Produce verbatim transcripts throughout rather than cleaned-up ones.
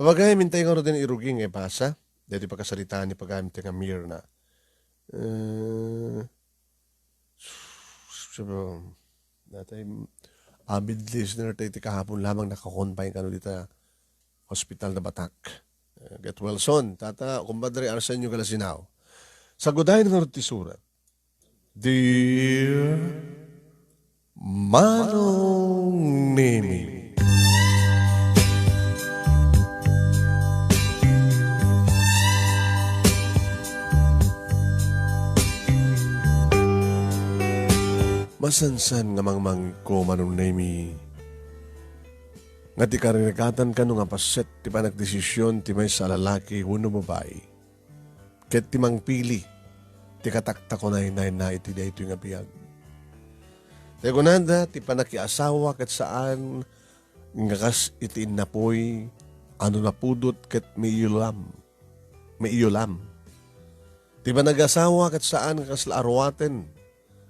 Pagayam, intay ngaruden irugi nga ibasa daytoy pakasaritaan ni pagayam ti nga Mirna. Eh, datay, avid listener tayo ti kahapon lamang naka-confine kano dita hospital na Batak. Eh, get well soon, tata, kumpadre Arsenio Galasinao. Sagudayen ngarud ti surat. Dear Manong Nemi. Masansan nga mangmangko, Manong Nemi, nga ti karigatan kano nga paset ti panagdesision ti maysa a lalaki wenno babai. Ket ti mangpili ti kataktakunaynayna iti daytoy nga biag. Ti kunada, ti panakiasawa ket saan nga kas iti innapuy a no napudot ket miiyulam. Miiyulam. Ti panagasawa ket saan nga kasla aruaten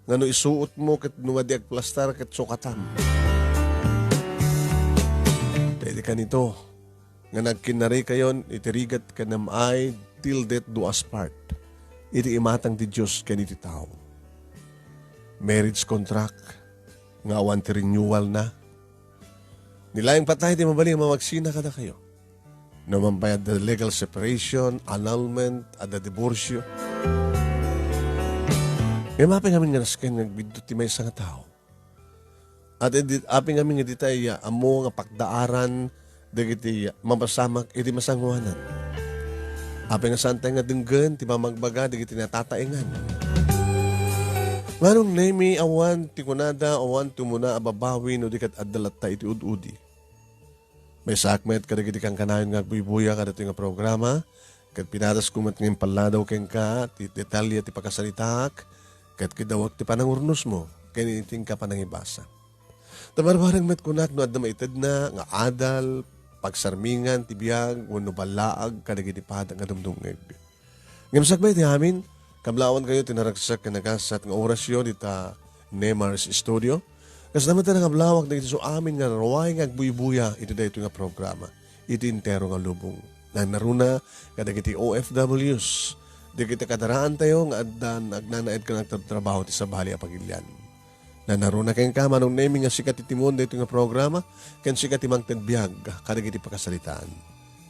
nga no isuotmo ket no madi agplastar ket sukatam. Daydi kanito nga nagkinnarikayon iti rigat ken am-ay till death do us part iti imatang ti Dios ken iti tao. Marriage contract nga awan ti renewal na. Ni laeng patay ti mabalin a mamagsina kadakayo. No man pay adda legal separation, annulment, adda diborsio. Ngem apay ngamin nga nasken nga agbiddut ti maysa nga tao? At idi, apay ngamin nga ditay, ah, ammo nga pakdaaran dagiti mapasamak iti masangoanan? Apay nga saantay nga denggen ti pamagbaga dagiti natataengan? Manong Nemi, awan ti kunada, awan ti umuna a babawi no di ket adda latta iti ud-udi. Maysaak met kadagiti kankanayon nga agbuybuya kadatoy nga programa, ket pinadasko met nga impalladaw kenka ti detalye ti pakasaritaak, ket kidawek ti panangurnosmo ken iti inka panangibasa. Ta barbareng met kunak no adda maitedna nga adal, pagsarmingan ti biag wenno ballaag kadagiti pada nga dumdumngeg. Ngem sakbay ti amin, kablawankayo ti naragsak ken nagasat nga orasyo dita Nemar's Studio. Kasla met ti nakablawak dagiti su amin nga ruay nga agbuybuya iti daytoy nga programa iti entero nga lubong. Nangnaruna kadagiti O F Ws, dagiti kadaraantayo nga addan agnanaed ken agtratrabaho ti sabali a pagilian. Nangnaruna kenka, Manong Nemi, nga sika ti timon daytoy nga programa, ken sika ti mangted biag kadagiti pakasaritaan.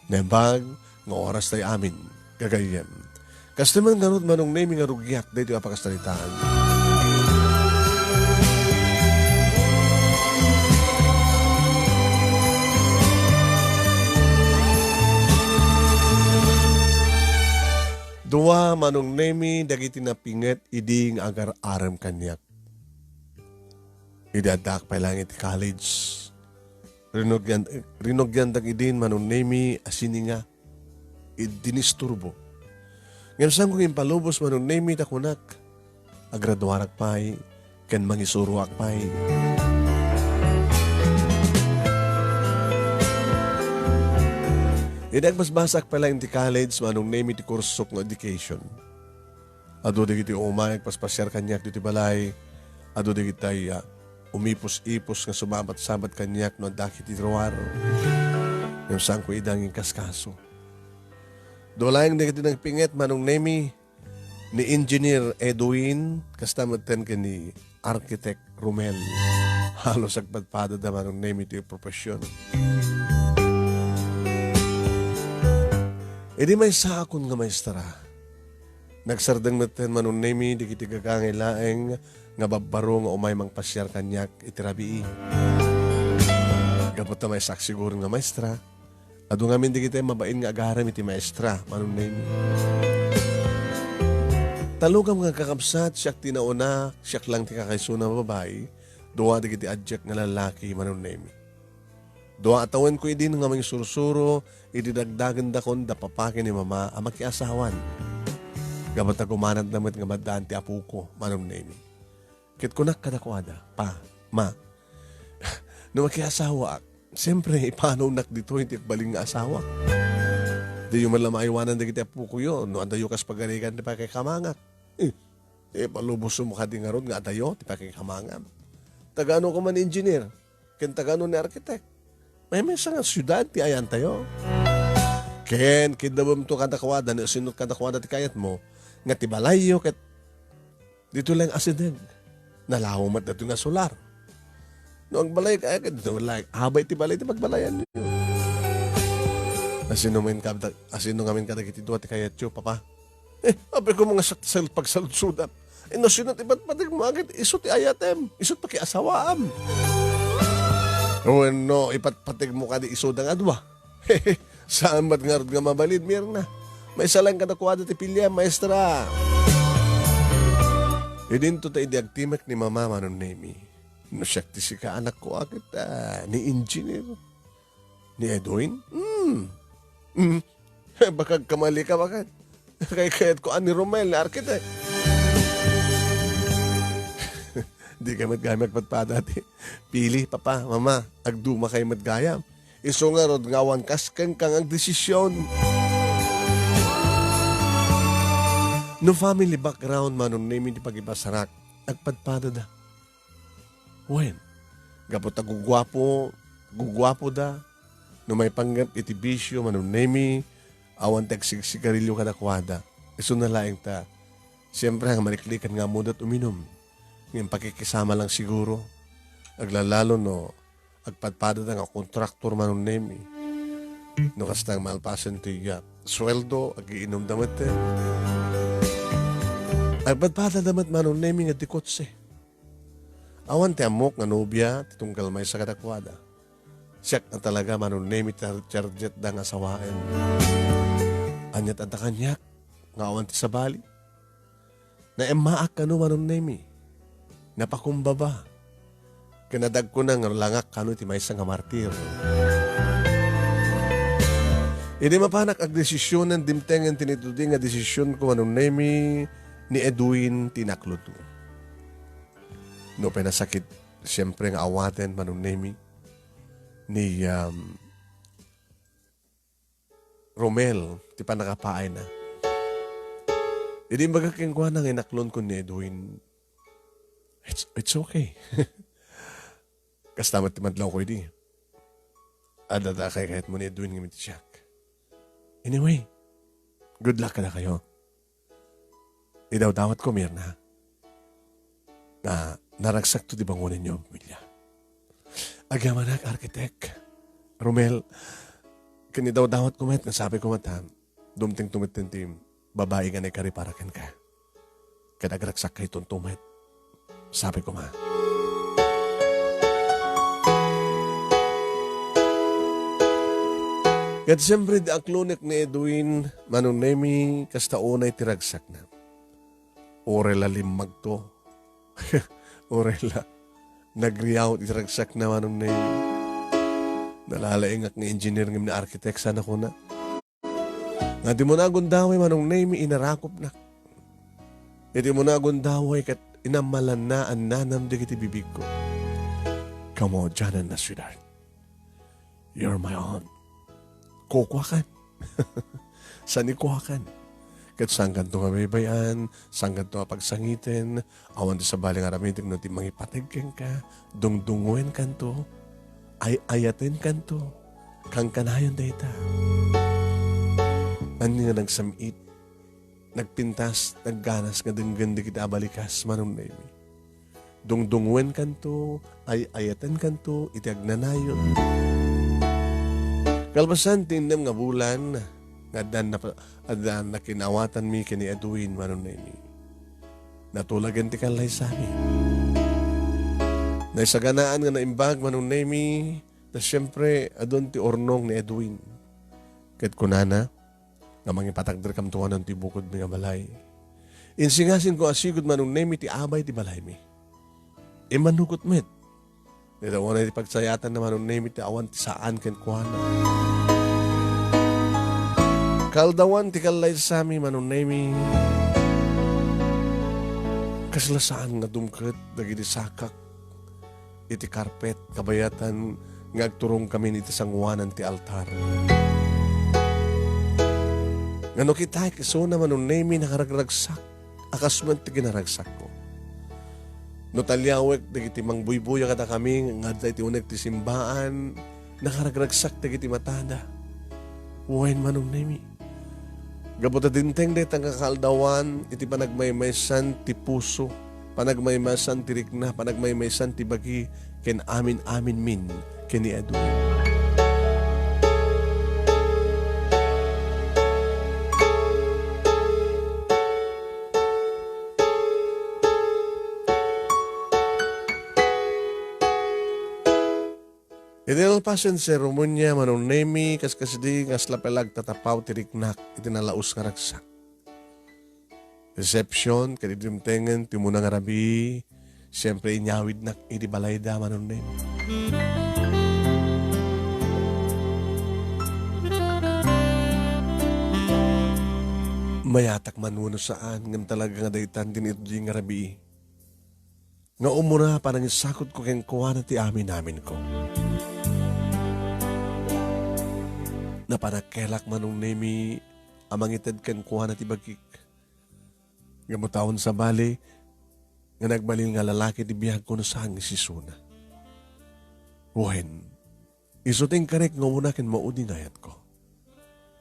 Naimbag nga oras tay amin, gagayyem. Kastoy man ngarud, Manong Nemi, nga rugiak daytoy a pakasaritaan. Dua, Manong Nemi, dagiti napinget idi nga agar-arem kaniak. Idi addaak pay laeng iti college, rinugian-, rinugiandak idin, Manong Nemi, a sininga, idi nisturbo. Ngem saanko nga impalubos, Manong Nemi, ta kunak, agraduarak pay, ken mangisuroak pay. Idi agbasbasaak pay laeng iti college, Manong Nemi, ti kursok nga education. Adu dagiti umay agpaspasiar kaniak ditoy balay. Adu dagitay, ah, umipus-ipus nga sumabat-sabat kaniak no adda iti ruar. Ngem saanko ida nga inkaskaso. Dua laeng dagiti nagpinget, Manong Nemi, ni Engineer Edwin, kasta metten ken ni Architect Romel. Halos agpadpadada, Manong Nemi, ti profession. Idi maysaakon nga maestra, nagsardeng metten, Manong Nemi, dagiti gagangay laeng nga babbaro nga umay mangpasiar kaniak iti rabii. Gapu ta maysaak siguro nga maestra, adu ngamin dagiti mabain nga agarem iti maestra, Manong Nemi. Talukam nga kakabsat, siak ti nauna, siak lang ti kakaisuna a babai, dua dagiti adiak nga lallaki, Manong Nemi. Dua a tawenko idin nga mangisursuro idi dagdagendakon da papa ken ni mama a makiasawan. Gapu ta gumanadda met nga maddaan ti apoko, Manong Nemi. Ket kunak kadakuada, Pa, Ma, no makiasawaak, siempre, ipanawnak ditoy ti agbalin nga asawak. Diyo man la maaywanan dagiti apokoyo no adayo kas pagarigan ti pakaikamangak. Eh, ti ipalubosmo kadi ngarud nga adayo ti pakaikamangam. Taga-ano ka man, engineer? Ken taga-ano ni architect? Maymaysa nga siudad ti ayantayo. Ken kiddawemto kadakuada, no isunot kadakuada ti kayatmo, nga ti balayyo ket ditoy laeng asideg. Nalawa met datoy nga solar. No agbalay ka, ket ditoy laeng abay ti balay ti pagbalayanyo. Asino ngamin kada-, asino ngamin kadagiti dua ti kayatyo, Papa? Eh, apay ko nga sa-, sal-, pagsaludsodam. Eh, no sino ti ipatpategmo, agid isu ti ayatem, isu ti pakiasawaam. Wenno, ipatpategmo kadi isuda nga dua. Saan met ngarud nga mabalin, Mirna. Maysa laeng kadakuada ti piliam, maestra. Idinto ta idi agtimek ni Mama, Manong Nemi. No siak ti sika, anakko, agid, ah, ni engineer. Ni Edwin? Hmm. Hmm. Baka agkamali ka, baka. Kaykayatko a ni Romel, ni architect. Dikay met gayam agpadpada ti pili, Papa, Mama, agduma kay met gayam. Isu ngarud nga awan kas kenka nga agdesisyon. No family background, Manong Nemi, ti pagipasarak, agpadpadada. Wen, gapu ta guguapo, guguapoda, no maipanggep iti bisio, Manong Nemi, awan ti agsigsigarilio kadakuada. Isuna laeng ta, siempre, nga maliklikan nga ammoda uminum. Ngem pakikisama lang siguro. Aglalalo no agpadpadada nga kontraktor, Manong Nemi. No kasta nga malpasen ti, ah, sueldo, agiinumda met, eh. Agpadpadada met, Manong Nemi, nga ti kotse. Awan ti ammok nga nobia ti tunggal maysa kadakuada. Siak nga talaga, Manong Nemi, ti ar-, ti ardiatda nga asawaen. Aniat adda kaniak nga awan ti sabali? Naemmaak kano, Manong Nemi? Napakumbaba? Ken adda agkuna nga langak kano iti maysa nga martir? Idi mapanak agdesisionen, dimtengen ti nitudi nga desisionko, Manong Nemi, ni Edwin ti inaklodko. No pay nasakit, siempre nga awaten, Manong Nemi, ni, um, Romel ti pannakapaayna. Idi imbagak kenkuana nga inaklonko ni Edwin, "It's, it's okay." Kasta met ti madlawko idi. Adda ta kaykayatmo ni Edwin ngem iti siak. Anyway, good luck kadakayo. Idawdawatko, Mirna, nga naragsakto ti bangonenyo a pamilia. Agyamanak, Arkitek Romel, ken idawdawatko met nga sapay koma ta dumtengto met ti babai nga naikari para kenka. Ket agragsakkayo met. Sapay koma. Ket siempre, di aklonek ni Edwin, Manong Nemi, kasta unay ti ragsakna. Uray la limmagto. Uray la nagriaw ti ragsakna, Manong Nemi. Nalalaingak nga engineer ngem ni architect sana kuna. Nga di mo nagundaway, Manong Nemi, inarakopnak. Iti mo nagundaway ket inammalanna a nanam dagiti bibigko. Kamo dianan a sweetheart. You're my own. Kukuakan. Sanikuakan. Ket saankanto nga baybay-an, saankanto nga pagsangiten, awan ti sabali nga aramidek no ti mangipateg kenka, dungdunguenkanto, ay-ayatenkanto, kankanayon dayta. Ania nga nagsam-it, nagpintas, nagganas nga denggen dagiti abalikas, Manong Nemi. Dungdunguenkanto, ay-ayatenkanto iti agnanayon. Kalpasan ti innem nga bulan, nga addan napa-, addan nakinawatanmi ken ni Edwin, Manong Nemi. Natulagen ti kallaysami. Naisaganaan nga naimbag, Manong Nemi, ta siempre, adun ti urnong ni Edwin. Ket kunana, nga mangipatagderkamto kanon ti bukodmi nga balay. Insingasinko a sigud, Manong Nemi, ti abay ti balaymi. Immanugot met. Dita unay ti pagsayatanna, Manong Nemi, ti awan ti saan kenkuana. Kaaldawan ti kallaysami, Manong Nemi. Kasla saan nga dumket dagiti sakak iti karpet, kabayatan nga agturongkamin iti sangoanan ti altar. Nga no kitaek isuna, Manong Nemi, nakaragragsak a kas met ti kinaragsakko. No taliawek dagiti mangbuybuya kadakami nga adda iti uneg ti simbaan, nakaragragsak dagiti matada. Wen, Manong Nemi. Gapu ta dimteng dayta nga kaaldawan iti panagmaymaysan ti puso, panagmaymaysan ti rikna, panagmaymaysan ti bagi, ken amin-aminmin ken ni Edwin. Iti nalpasen seremonia, Manong Nemi, kaskasdi nga asla pay la agtatapaw ti riknak iti nalaus nga ragsak. Reception, ket idi dimtengen ti umuna nga rabii, siempre inyawidnak idi balayda, Manong Nemi. Mayatak man wenno saan, ngem talaga nga daytan ti naituding nga rabii. Nga umuna panangisakutko kenkuana ti amin-aminko. Napan a kelak, Manong Nemi, a mangited kenkuana ti bagik. Gapu ta awan sabali nga nagbalin nga lalaki ti biagko no saan nga isuna. Wen, isu ti inkarik nga umuna ken maudi nga ayatko.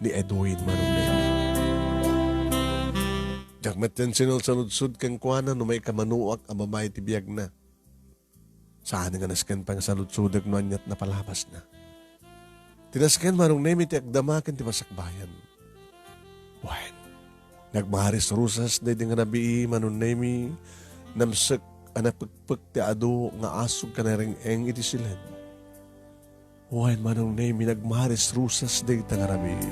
Ni Edwin, Manong Nemi. Diak metten sinalsaludsod kenkuana no maikamanuak a babai ti biagna. Saan nga nasken pay nga saludsodek no aniat napalabasna. Ti nasken, Manong Nemi, ti agdama ken ti masakbayan. Wen, nagmaris-rusas daydi nga rabii, Manong Nemi, namsek a napekpek ti adu nga asug kanareng-eng iti siled. Wen, Manong Nemi, nagmaris-rusas dayta nga rabii.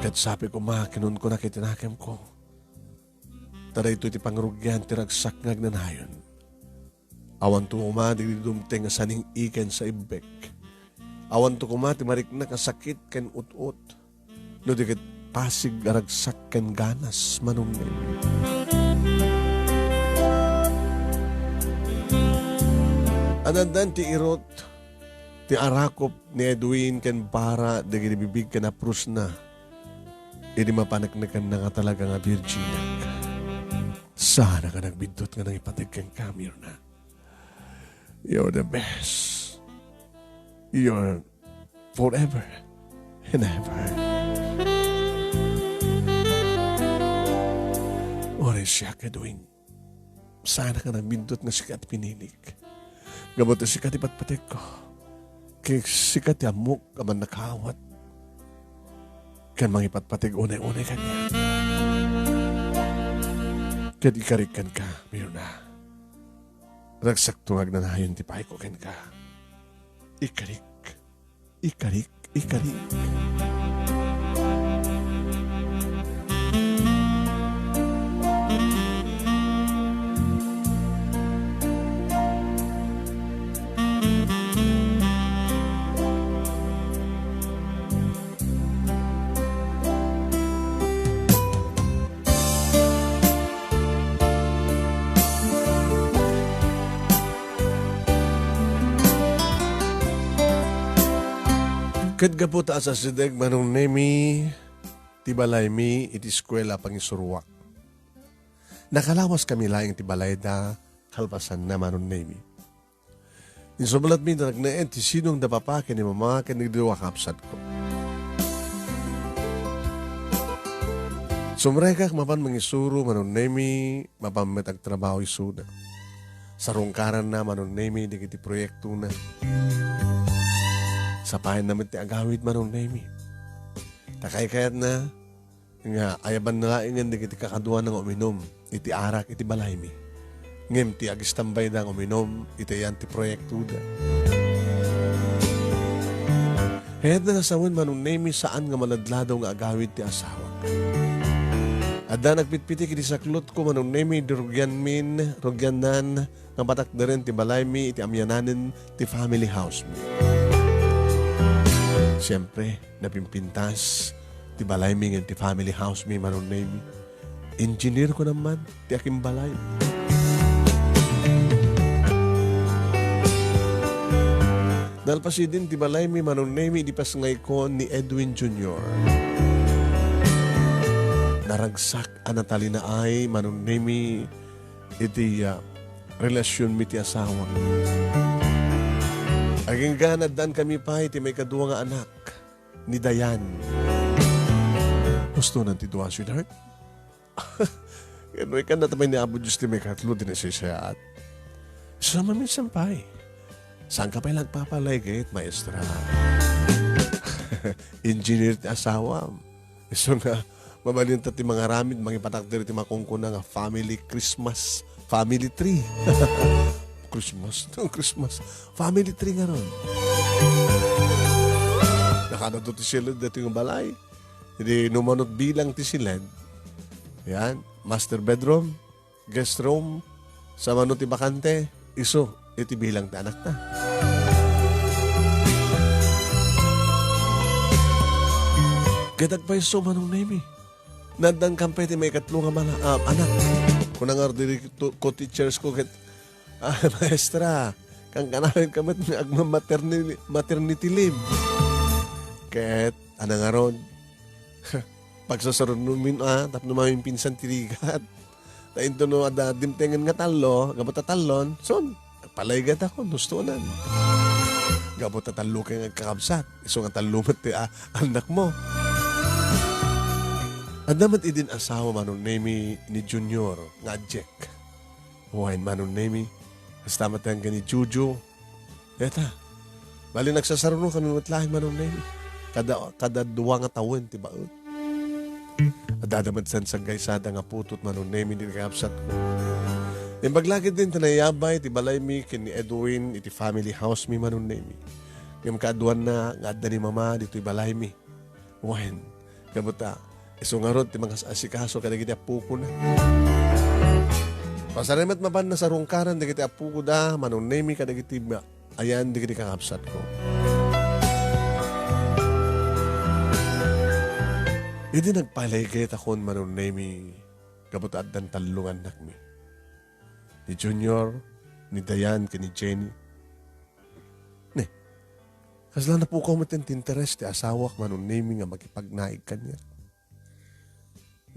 Ket sapay koma, kinunkunak iti nakemko, ta daytoy ti pangrugian ti ragsak nga agnanayon. Awanto koma dagiti dumteng a saning-i ken saibbek. Awanto koma ti mariknak a sakit ken ut-ot. No di ket pasig a ragsak ken ganas, Manong Nemi. Addan ti irut, ti arakop ni Edwin ken para dagiti bibig ken aprusna. Idi mapaneknekanna nga talaga nga virginek. Saan a nagbiddut nga nangipateg kenka, Mirna. You're the best. You're forever and ever. Uray siak, Edwin. Saan a nagbiddut nga sika ti pinilik. Gapu ta sika ti patpategko. Ken sika ti ammok a mannakaawat ken mangipatpateg unay-unay kaniak. Ket ikarik kenka, Mirna. Ragsakto nga agnanayon ti payko kenka. Ikarik, ikarik, ikarik. Ket gapu ta asasideg, Manong Nemi, ti balaymi iti eskuela a pangisuroak. Nakalawaskami laeng ti balayda kalpasanna, Manong Nemi. Insublatmi ti nagnaed ti sidong da papa ken ni mama ken dagiti dua a kabsatko. Sumrekak mapan mangisuro, Manong Nemi, mapan met agtrabaho isuna. Sarungkaranna, Manong Nemi, dagiti proyektona. Sapayanna met ti agawid, Manong Nemi. Ta kaykayatna, nga ayabanna laengen dagiti kakaduana nga uminum iti arak iti balaymi. Ngem ti agistambayda nga uminum iti ayan ti proyektoda. Kayatna nga sawen, Manong Nemi, saan nga maladladaw nga agawid ti asawak. Adda nagpitpitik iti saklotko, Manong Nemi, idi rugianmin, rugiannan, nga patakderen ti balaymi iti amiananen ti family house mi. Siempre, napimpintas ti balaymi ngem ti family house mi, Manong Nemi. Engineer ko naman ti akimbalay. Nalpasidin ti balaymi, Manong Nemi, idi pasngaykon ni Edwin Junior. Naragsak a natalinaay, Manong Nemi, iti, ah, relasionmi ti asawa. Agingga, naddaan kami pay ti maikadua nga anak. ni Dayan. Husto nan ti dua, sweetheart? Ken no ikkan na tamay ni Apo Dios ti maikatlo ti nasaysayaat. Sa maminsan pay. Saan ka pay nagpapalay ket, maestra? Engineer ti asawam. Isu nga, mabalin ta ti mangaramid, mangipatakder iti makunkuna nga family Christmas, family tree. Christmas, Christmas, family tree nga ron. Nakadado ti siled dati nga balay. Idi numanot bilang ti siled. Yan, master bedroom, guest room, sa mano ti bakante, isu iti bilang ti anakna. Ket agpayso, Manong Nemi. Naaddan kan pay ti maikatlo nga mala-, ah, anak. Kuna nga diri to, co-teachers ko ket, ah, maestra, kankanawen ka met nga agmamaterni-, maternity leave. Ket, ana ngarud, pagsasarunomin, ah, tapno maminsan ti rigat. Ta intono adda dimtengen nga tallo, gapu ta tallon, son, palaygatakon, hustonan. Gapu ta tallo kay nga agkakabsat, isu nga tallo met ti, ah, annakmo. Adda met idin asawa, Manong Nemi, ni Junior nga ajjek. Wen, Manong Nemi, kasta met ken ni Juju, Eta, bali, nagsasaruno kami met laeng, Manong Nemi. Kada, kada dua nga tawen ti baet. Adda met san saggaysada nga putot, Manong Nemi, ti kakabsatko. Imbag la ketdin ti nayabay ti balaymi ken ni Edwin iti family house mi, Manong Nemi. Ngem kaaduanna nga adda ni Mama ditoy balaymi. Wen, gapu ta, isu ngarud ti mangas-asikaso kadagiti appokona. Pasar met mapan nasarungkaran dagiti appokoda, Manong Nemi, kadagiti ma-, ayan dagiti kakabsatko. Idi nagpalaygayatakon, Manong Nemi, gapu ta addan tallo nga annakmi. Ni Junior, ni Dayan, ken ni Jenny. Ne, kasla napukaw met ti interes ti asawak, Manong Nemi, nga makipagnaig kaniak.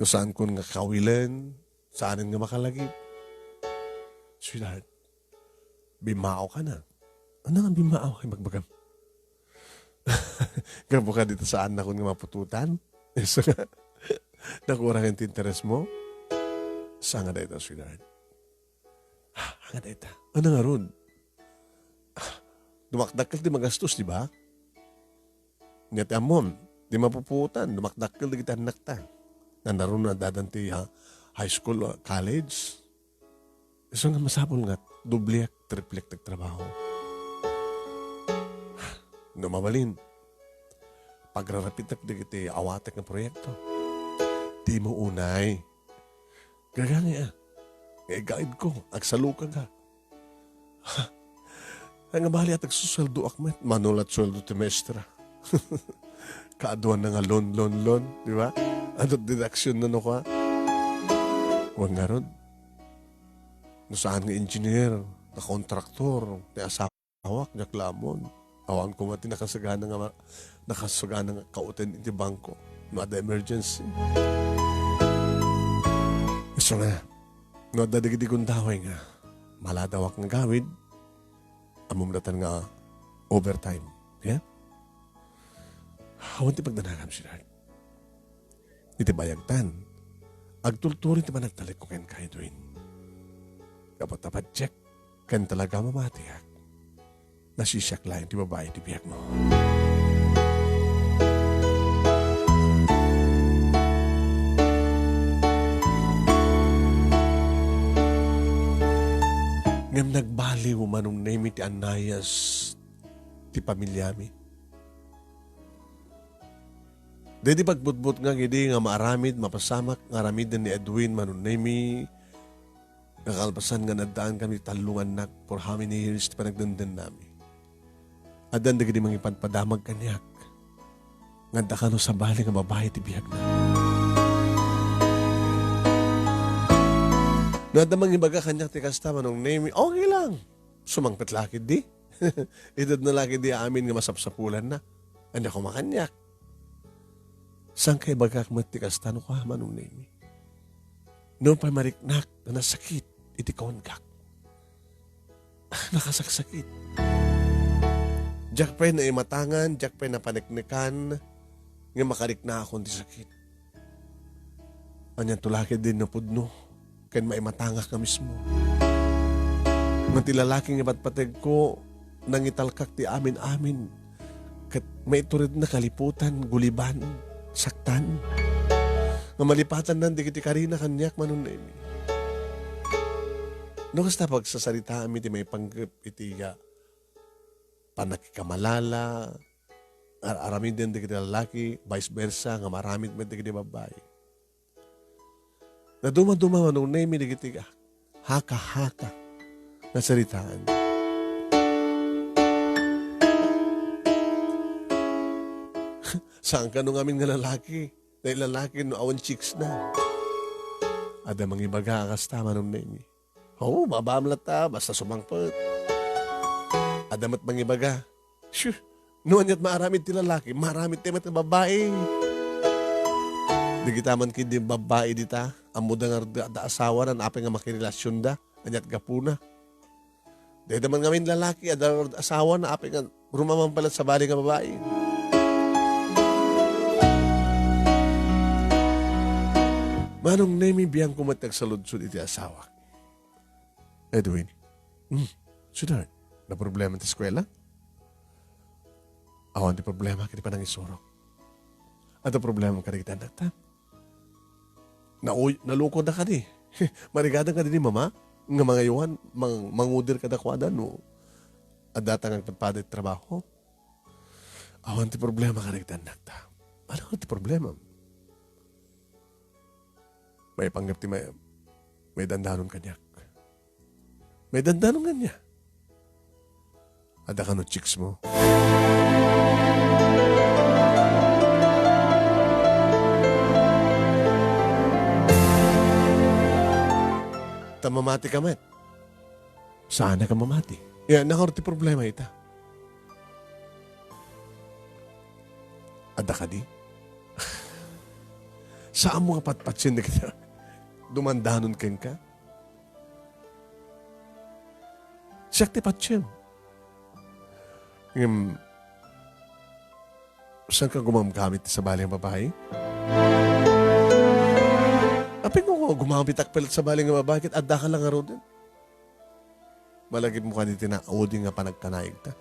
No saankon nga kawilen, saanen nga makalagip. Sweetheart, bimao ka na. Ano nga bimao kay magbagam? Gapu ka dito saan nakon nga mapututan? Isu nga, nakurang ti interes mo? Saan nga dayta, sweetheart? Ah, anga dayta? Ano nga run? Ah, dumakdakkel ti magastos, di ba? Nya ti ammom, di mapupuotan, dumakdakkel dagiti annakta. Nanaron na dadan ti, ha, high school o college. Isu nga masapul nga dobliak, tripliak ti trabaho. No mabalin, pagrarapitek dagiti awatek nga proyekto. Dimo unay. Gagangay a. Nga igaid ko, agsaluka ka. Ha? Nga bali at agsusueldoak met, manulat sueldo ti maestra. Kaaduan na nga loan, loan, loan, di ba? Ano deduction na no ka? Wan nga ron. No saan nga engineer, nga kontraktor, ti asawa awak, diak lamon. Awan ko met ti nakasagana nga ma-, nakasagana nga kauten iti bangko no adda emergency. Isu nga, no adda dagiti gundaway nga maladawak nga gawid, ammom datan nga overtime. Yeah? Awan ti pagdanagam, sweetheart. Iti bayagtan, agtultuloy ti panagtalekko kenka, Edwin. Gapu ta patiek ken talaga mamatiak. Nasisiak laeng ti babai ti biagmo. Ngem nagbaliw, Manong Nemi, ti annayas ti pamiliami. Daydi pagbutbutngak idi nga maaramid, mapasamak nga aramiden ni Edwin, Manong Nemi, nga kalpasan nga naddaan kami tallo nga annak for how many years ti panagdendennami. Addan dagiti mangipadpadamag kaniak. Nga adda kano sabali nga babai ti biagna. No adda mangibaga kaniak ti kasta, Manong Nemi, okay lang. Sumangpet la ketdi. Itedna la ketdi amin nga masapsapulanna. Ania koma kaniak? Saan kay ibagak met ti kasta no kua, Manong Nemi? No pay mariknak nga nasakit iti kaungak. Nakasaksakit. Diak pay naimatangan, diak pay napaneknekan, nga makariknaakon ti sakit. Anianto la ketdi napudno ken maimatangak nga mismo. Ngem ti lalaki nga patpategko, nangitalkak ti amin-amin, ket maituredna kaliputan, guliban, saktan. Nga malipatanna dagiti karina kaniak, Manong Nemi. No kasta, pagsasaritaam iti maipanggep iti, ah, pannakikamalala, ar-aramiden dagiti lalaki, vice versa, nga maaramid met dagiti babbai. Naduma-duma, Manong Nemi, dagiti haka-haka nga saritaan. Saan kano ngamin nga lalaki? Dahil lalaki no awan chicks na. Adda mangibaga a kasta, Manong Nemi. Oo, babaam latta, basta sumangpet. Adda met mangibaga, "Shoo, no aniat maaramid ti lalaki, maaramid ti met nga babai." Dagita man ketdi babbai dita, ammoda nga adda, adda asawana, apay nga makirelasionda, aniat gapuna. Dayta man ngamin lalaki, adda asawana, apay nga rumaman pay latta sabali nga babai. Manong Nemi, biangko met nga agsaludsod iti asawak. Edwin. Hmm, sweetheart, naproblema ti eskuela? Awan ti problema ket ti panangisurok. Adda problema kadagiti annakta? Nauy-, nalukoda kadi. Marigadan kadi ni mama nga mangaywan, mang-, manguder kadakuada no addata nga agpadpada iti trabaho? Awan ti problema kadagiti annakta. Ania ti problema? Maipanggep ti may, maidandanon kaniak. Maidandanon kaniak. Adda kano chicks mo? Ta mamati ka met. Saan ka mamati? Ya, nakaro ti problema ita. Adda kadi? Saan mo nga patpatien dagiti dumandanon kenka? Siak ti patiem. Ngem, saan ka gumamgamit ti sabali nga babai? Apay nga gumamit ak pelat sabali nga babai, ket adda ka lang ngaruden. Malagip mo kadi ti naudi nga panagkanaigta.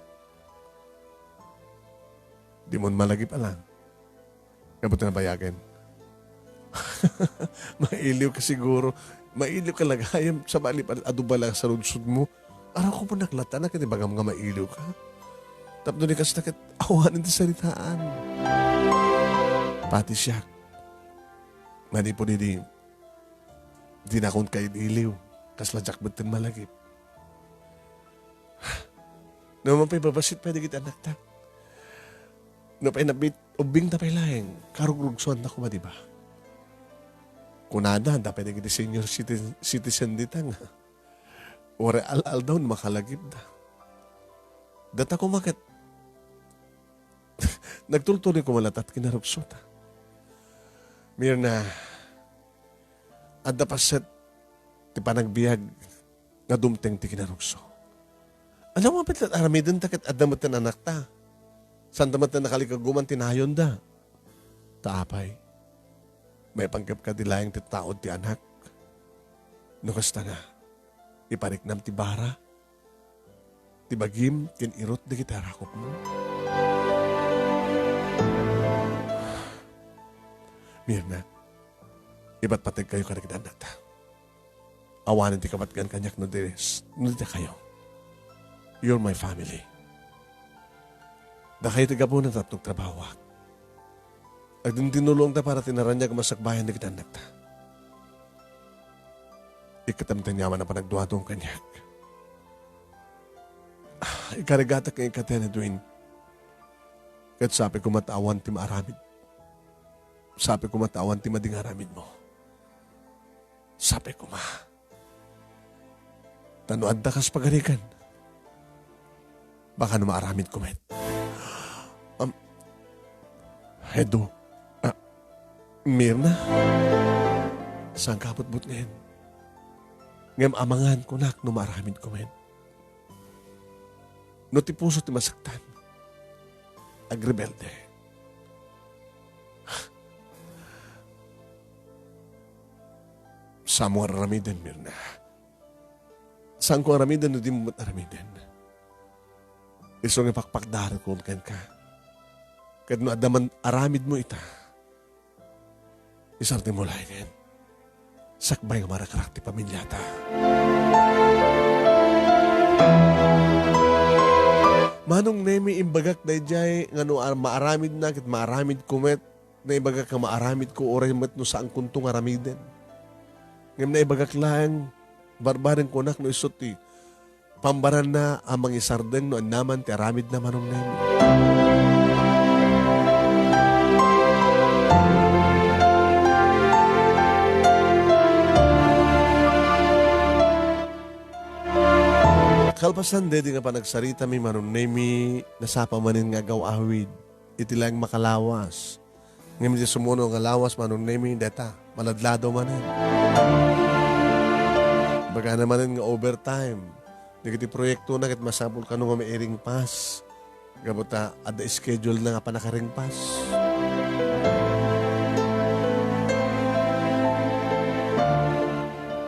Di mo malagip a lang. Nga buti nabayagen. Mailiw ka siguro. Mailiw ka lagayam. Sabali pa, adu bala sa ludsod mo. Araw ko po naklata na kiti bagam nga mailiw ka. Tapno ni kasta ket awanen ti saritaan. Pati siak. Manipud idi, dinakon kailiw. Kasla diak metten malagip. No man pay babassit pay dagiti annakta. No pay nabit, ubbingta pay laeng, karugrugsuanta koma, di ba? Kunada, adda pay dagiti senior citi-, citizen dita nga uray al-aldaw no makalagipda. Data koma ket, nagtultuloy koma latta ti kinarugsota. Mirna, adda paset ti panagbiag nga dumteng ti kinarugso. Ania met laeng aramidenta ket adda met ti annakta. Saanta met ti nakalikaguman ti nayonda. Ta apay, maipanggep kadi laeng ti taud ti annak? No kasta nga, ipariknam ti bara, ti bagim ken irut dagiti arakupmo. Mirna, ipatpategkayo kadagiti annakta. Awanen ti kabatgan kaniak no di, no dakayo. You're my family. Dakayo ti gapuna tapno agtrabahoak. Agdindinulongta para ti naraniag a masakbayan dagiti annakta. Ikkatam ti aniaman a panagduadum kaniak. Ah, ikarigatak nga ikkaten, Edwin. Ket sapay koma ta awan ti maaramid. Sapay koma ta awan ti madi nga aramidmo. Sapay koma. Ta no adda kas pagarigan, baka no maaramidko met. Am, Edu, ah, Mirna, saan ka butbutngen? Ngem amangan kunak no maaramidko met. No ti puso ti masaktan, agrebelde. Saanmo nga aramiden, Mirna. Saanko aramiden no dimo met aramiden. Isu nga ipakpakdarko kenka. Ket no adda man aramidmo ita, isardengmo laengen. Sakbay nga marakrak ti pamiliata. Manong Nemi, imbagak daydiay nga no ar-, maaramidna ket maaramidko met, naibagak nga maaramidko uray met no saankonto nga aramiden. Ngem naibagak laeng, barbareng kunak no isu ti pambaranna a mangisardeng no annaman ti aramidna, Manong Nemi. Kalpasan daydi nga panagsaritami, Manong Nemi, nasapa manen nga agaw-awid iti laeng makalawas. Ngem iti sumuno nga lawas, Manong Nemi, dayta, maladlado manen. Ibagana manen nga overtime. Dagiti proyektona ket masapul kano nga mairingpas. Gapu ta adda schedule na nga pannakaringpas.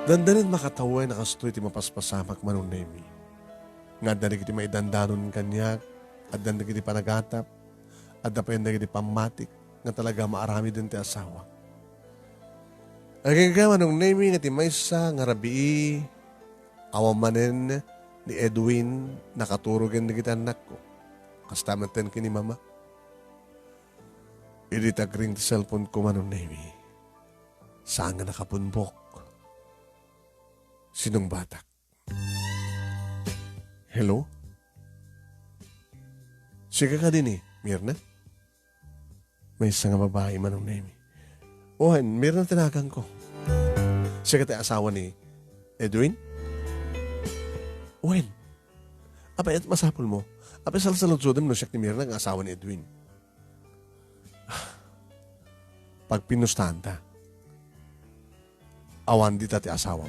Dandanin makatawen a kastoy ti mapaspasamak, Manong Nemi. Nga adda dagiti maidandanon kaniak, adda dagiti panagatap, adda pay dagiti pammatik nga talaga maaramiden ti asawa. Agingga, Manong Nemi, nga ti maysa nga rabii, awan manen ni Edwin nakaturogen dagiti annakko. Kasta metten ken ni Mama. Idi nagring ti cellphone ko, Manong Nemi, saan nga nakapunbok. Sinong batak? Hello? Sika kadi ni Mirna? Maysa nga babai, Manong Nemi. Wen, Mirna ti naganko. Sika ti asawa ni Edwin? Wen. Apay, masapulmo? Apay, salsaludsodem no siak ni Mirna nga asawa ni Edwin? Pagpinustaanta. Awan dita ti asawam.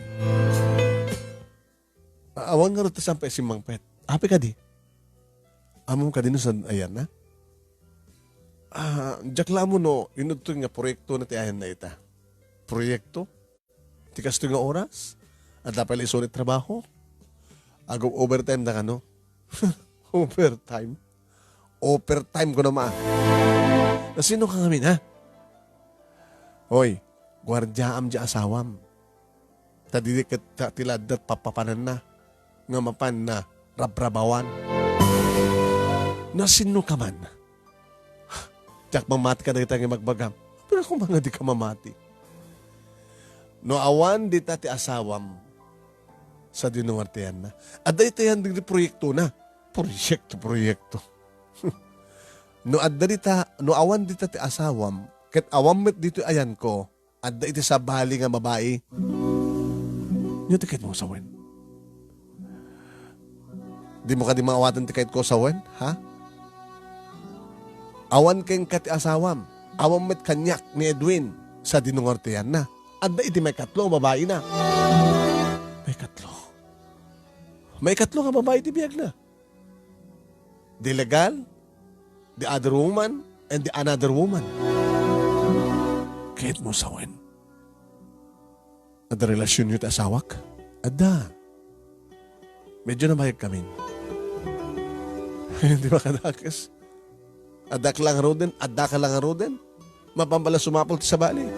A-, awan ngarud ti saan pay simmangpet. Apay kadi? Ammom kadi no saan ayanna? Ah, diak la ammo no inudto nga proyektona ti ayanna ita. Proyekto? Ti kastoy nga oras? Adda pay la isu ti trabaho? Ag-overtime da kano? Overtime? Overtime ko naman. Nasino ka ngamin, ha? Hoy, guardiaam di asawam. Ta didi ket ta-, ti laddat papapananna nga mapan na rabrabawan. Nasino ka man? Diak mamati kadagita nga imagbagam. Pero kung mga di ka mamati. No awan dita ti asawam, sa dinuwar ti ayanna. Adda ita yan di proyekto na. Proyekto, proyekto. No adda dita, no awan dita ti asawam, ket awan met ditoy ayanko, adda iti sabali nga babai. Ania ti kayatmo sawen? Dimo kadi maawaten ti kayatko sawen, ha? Awan kenka ti asawam, awan met kaniak ni Edwin, sa dinuwar ti ayanna. Adda iti maikatlo a babaina. Maikatlo. Maikatlo nga babai ti biagna. The legal, the other woman, and the another woman. Kayatmo sawen? Adda relasyonyo ti asawak? Adda. Medyo nabayag kamin. Di makadakes. Adda ka lang ruden, adda ka lang ruden. Mapan pay la sumapul ti sabali.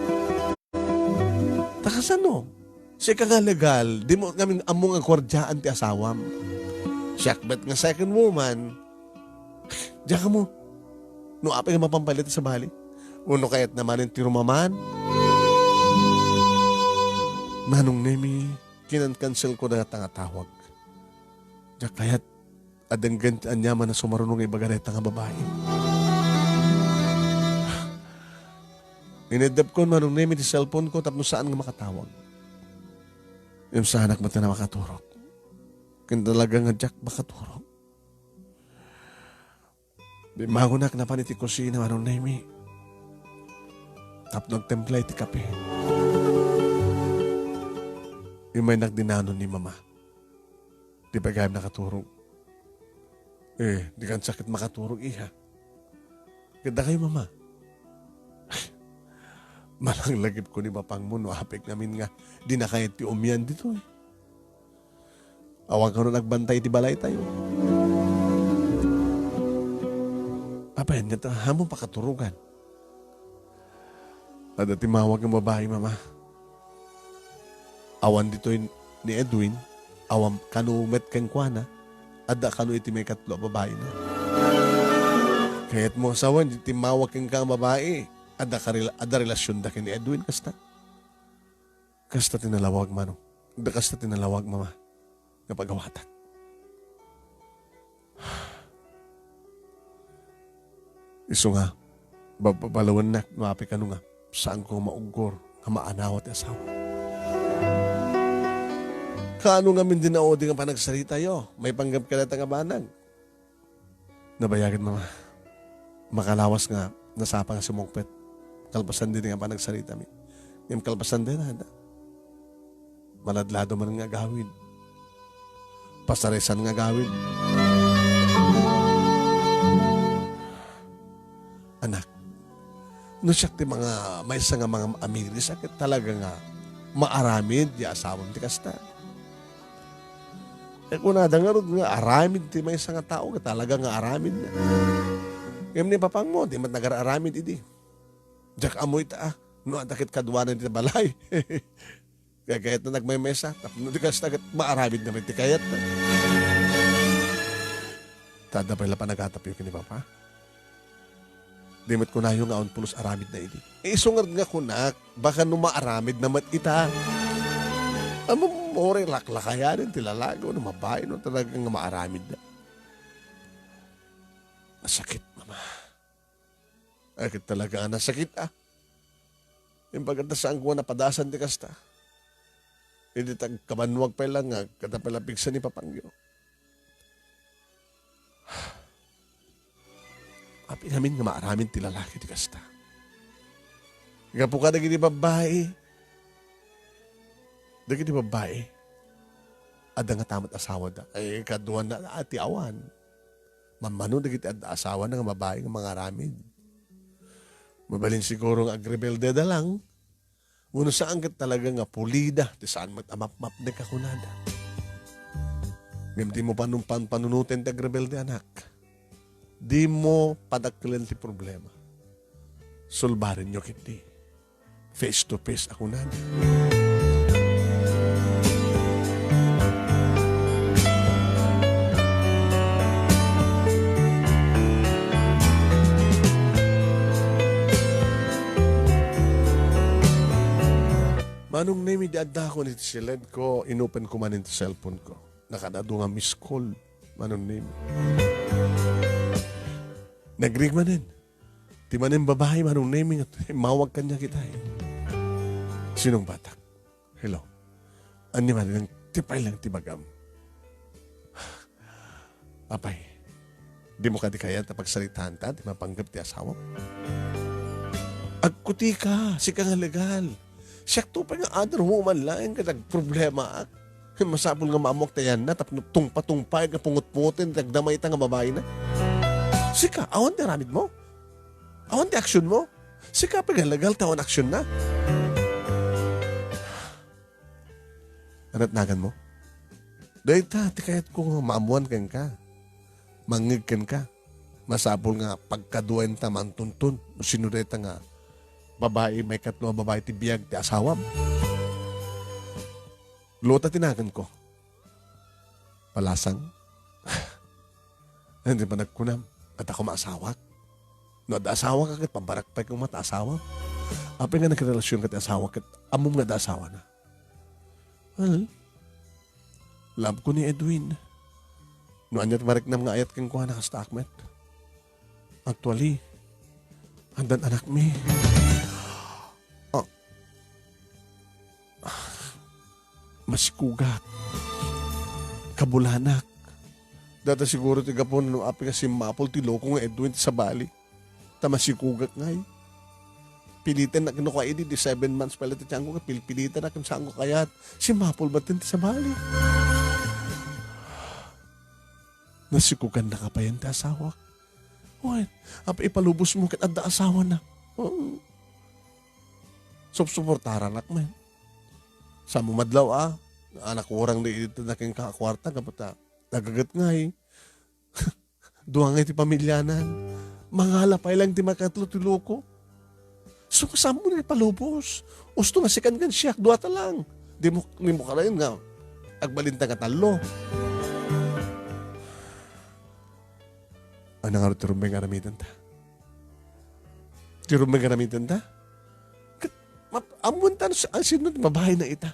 Ta kasano? Sika nga legal, dimo ngamin ammo nga guardiaan ti asawam. Siak met nga second woman. Diak ammo. No apay nga mapan pay la ti sabali. Wenno kayatna manen ti rumaman. Manong Nemi, kinankanselko dayta nga tawag. Diak kayat a denggen ti aniaman a sumaruno nga ibaga dayta nga babai. Ineddepkon, Manong Nemi, ti cellphone ko tapno saan nga makatawag. Ngem saanak met nga makaturog. Ken talaga nga diak makaturog. Bimmangonak napan iti kusina, Manong Nemi, tapno agtimpla iti kape. Immaynak dinanon ni Mama. Di pay gayam nakaturog. Eh, di kan sakit makaturog, iha. Ket dakayo, Mama. Malanglagipko ni bapangmo no apek ngamin nga dinakayat ti umian ditoy. Awan kano nagbantay iti balaytayo. Apay, ania ta, haanmo pakaturogan? Adda timmawag nga babai, Mama. Awan ditoy ni Edwin, awan kano met kenkuana, adda kano iti maikatlo a babaina. Kayatmo a sawen, ti timmawag kenka nga babai, adda karela-, adda relasionda ken ni Edwin, kasta? Kasta ti nalawag, Manong. Adda kasta ti nalawag, Mama, nga pagawatak. Isu nga, ba-, ba-, balawennak no apay kano nga saanko nga mauggor nga maanawa ti asawa. Kaano ngamin di naudi nga panagsaritayo? Maipanggep kadayta nga banag. Nabayagen, Mama. Makalawas nga nasapa nga sumungpet. Kalpasan daydi nga panagsaritami. Ngem kalpasan dayta, adda maladlado man nga agawid. Pasarisan nga agawid. Anak, no siak ti mga maysa nga mga amiris, a ket talaga nga maaramid ti asawam ti kasta. E, kunada ngarud nga aramid ti maysa nga tao, ket talaga nga aramid na. Ngem ni bapangmo, di met nagar-aramid idi. Diak ammo ita, ah, no adda ket kaduanan iti balay. Kayatna nagmaymaysa, tapno di kasta ket maaramid na met ti kayatna. Ta adda pay la panagatapyo ken ni Papa. Di met kunayo nga awan pulos aramid na idi. E, isu ngarud nga kunak, baka no maaramid na met ita. Ammom, uray laklakayanen ti lalaki wenno babai no talaga nga maaramid na. Nasakit, Mama. Ay, ket talaga a nasakit, ah. Imbag ta saanko nga napadasan ti kasta. Idi ta agkabannuag pay la nga, kada pay la pigsa ni papangyo. Apay ngamin nga maaramid ti lalaki ti kasta. Gapu kadagiti babbai, dagiti babbai, adda ngata met asawada. Ay, kaduana, a, ti awan. Mammano dagiti adda asawana nga babai nga mangaramid. Mabalin siguro nga agrebeldeda lang. Wenno saan ket talaga nga pulida ti saan met a mapmapnek a kunada. Ngem dimo panun-, pan-, panunoten ti agrebelde, anak. Dimo padakkelen ti problema. Sulbarenyo ketdi. Face to face a kunada. Manong Nemi, idi addakon iti siledko, inopenko manen ti cellphone ko. Nakaad-adu nga miss call, Manong Nemi. Nagring manen. Ti manen babai, Manong Nemi, nga immawag kaniak itay. Sinungbatak? Hello. Ania manen, ti pay lang ti bagam. Apay, dimo kadi kayat a pagsaritaanta ti mapanggep ti asawam? Agkutika, sika nga legal. Siakto pay nga other woman laeng ket agproblemaak. Masapul nga maamuak ti ayanna tapno tungpa-tungpaek nga pungot-pungoten ti agdama ita nga babaina. Sika, awan ti aramidmo? Awan ti aksionmo? Sika pay nga legal ta awan aksionna. Anat naganmo? Dayta ti kayatko nga maammuan kenka. Mangngeg kenka. Masapul nga pagkaduaenta mantuntun no sino dayta nga babai, maikatlo a babai ti biag ti asawam. Lota ti naganko. Palasang. Ania ti panagkunam? Adda koma asawak? No adda asawak, ket pabbarakpay koma ta asawak. Apay nga nagrelasyon ka ti asawak ket ammom nga adda asawana? Well, love ko ni Edwin. No ania ti mariknam nga ayat kenkuana, kastaak met. Actually, addan anakmi. Ah. Masikugak. Kabulanak. Dayta siguro ti gapuna no apay nga simmapul ti loko nga Edwin ti sabali. Ta masikugak ngay. Piliten na no kua idi, di seven months pay la ti tiangko, pilpiliten na ken saanko kayat. Simmapul met ti sabali. Nasikugan na kapayen ti asawak. Wen, apay ipalubos mo ket adda asawana. Oh. Supsuportaranak man. Sa mo madlaw, a, anak, urang di iti na kenka a kuarta, gapu ta nagaget ngay. Dua ngay ti pamiliana. Mangala pay lang ti makatlo ti loko. So, saan mo ni palubos? Usto nga sikan kan siak, dua ta lang. Di mo, di mo karayan nga agbalinta nga tallo. Ano nga ti rumbeng aramidenta? Ti rumbeng aramidenta? Ket ma-, ammoanta no si-, a, sino ti babaina ita.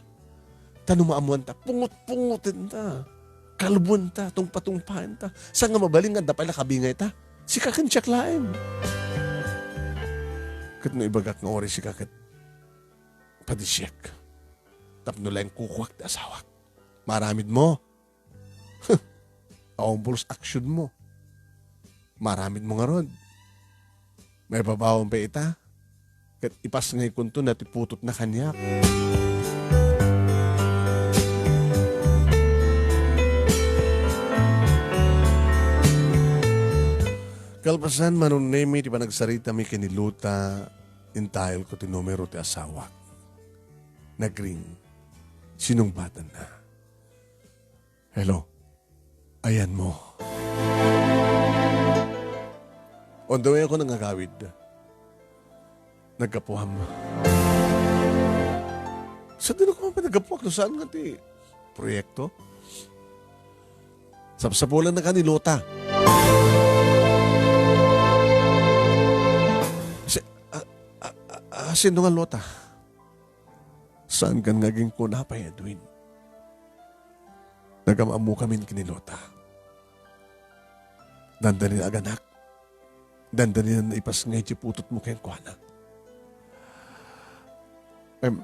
Ta no maammoanta, pungot-pungotenta. Kalbuenta, tungpa-tungpaenta. Sa nga mabalin nga adda pay la kabingayta. Sika ken siak laeng. Ket no ibagak nga uray sika ket padisiek. Tapno laeng kukuak ti asawak. Maaramid mo. Huh. Awan pulos action mo. Maaramid mo ngarud. Maibabawan pay ita. Ket ipas nga ikunto na ti putotna kaniak. Kalpasan, Manong Nemi, ti panagsaritami ken ni Lota, intayelko ti numero ti asawak. Nagring. Sinungbatanna. Hello. Ayan mo. On the way ako nangagawid. Naggapuam. Sa di na ko pa naggapuak no saan nga ti proyekto? Sapsapulan na ka ni Lota. Si, a, a, a, a, sino nga Lota? Saan kan nga agingkuna pay, Edwin? Nagam-ammokamin ken ni Lota. Dandani aganak. Dandani naipas nga iti putotmo kenkuana. Em,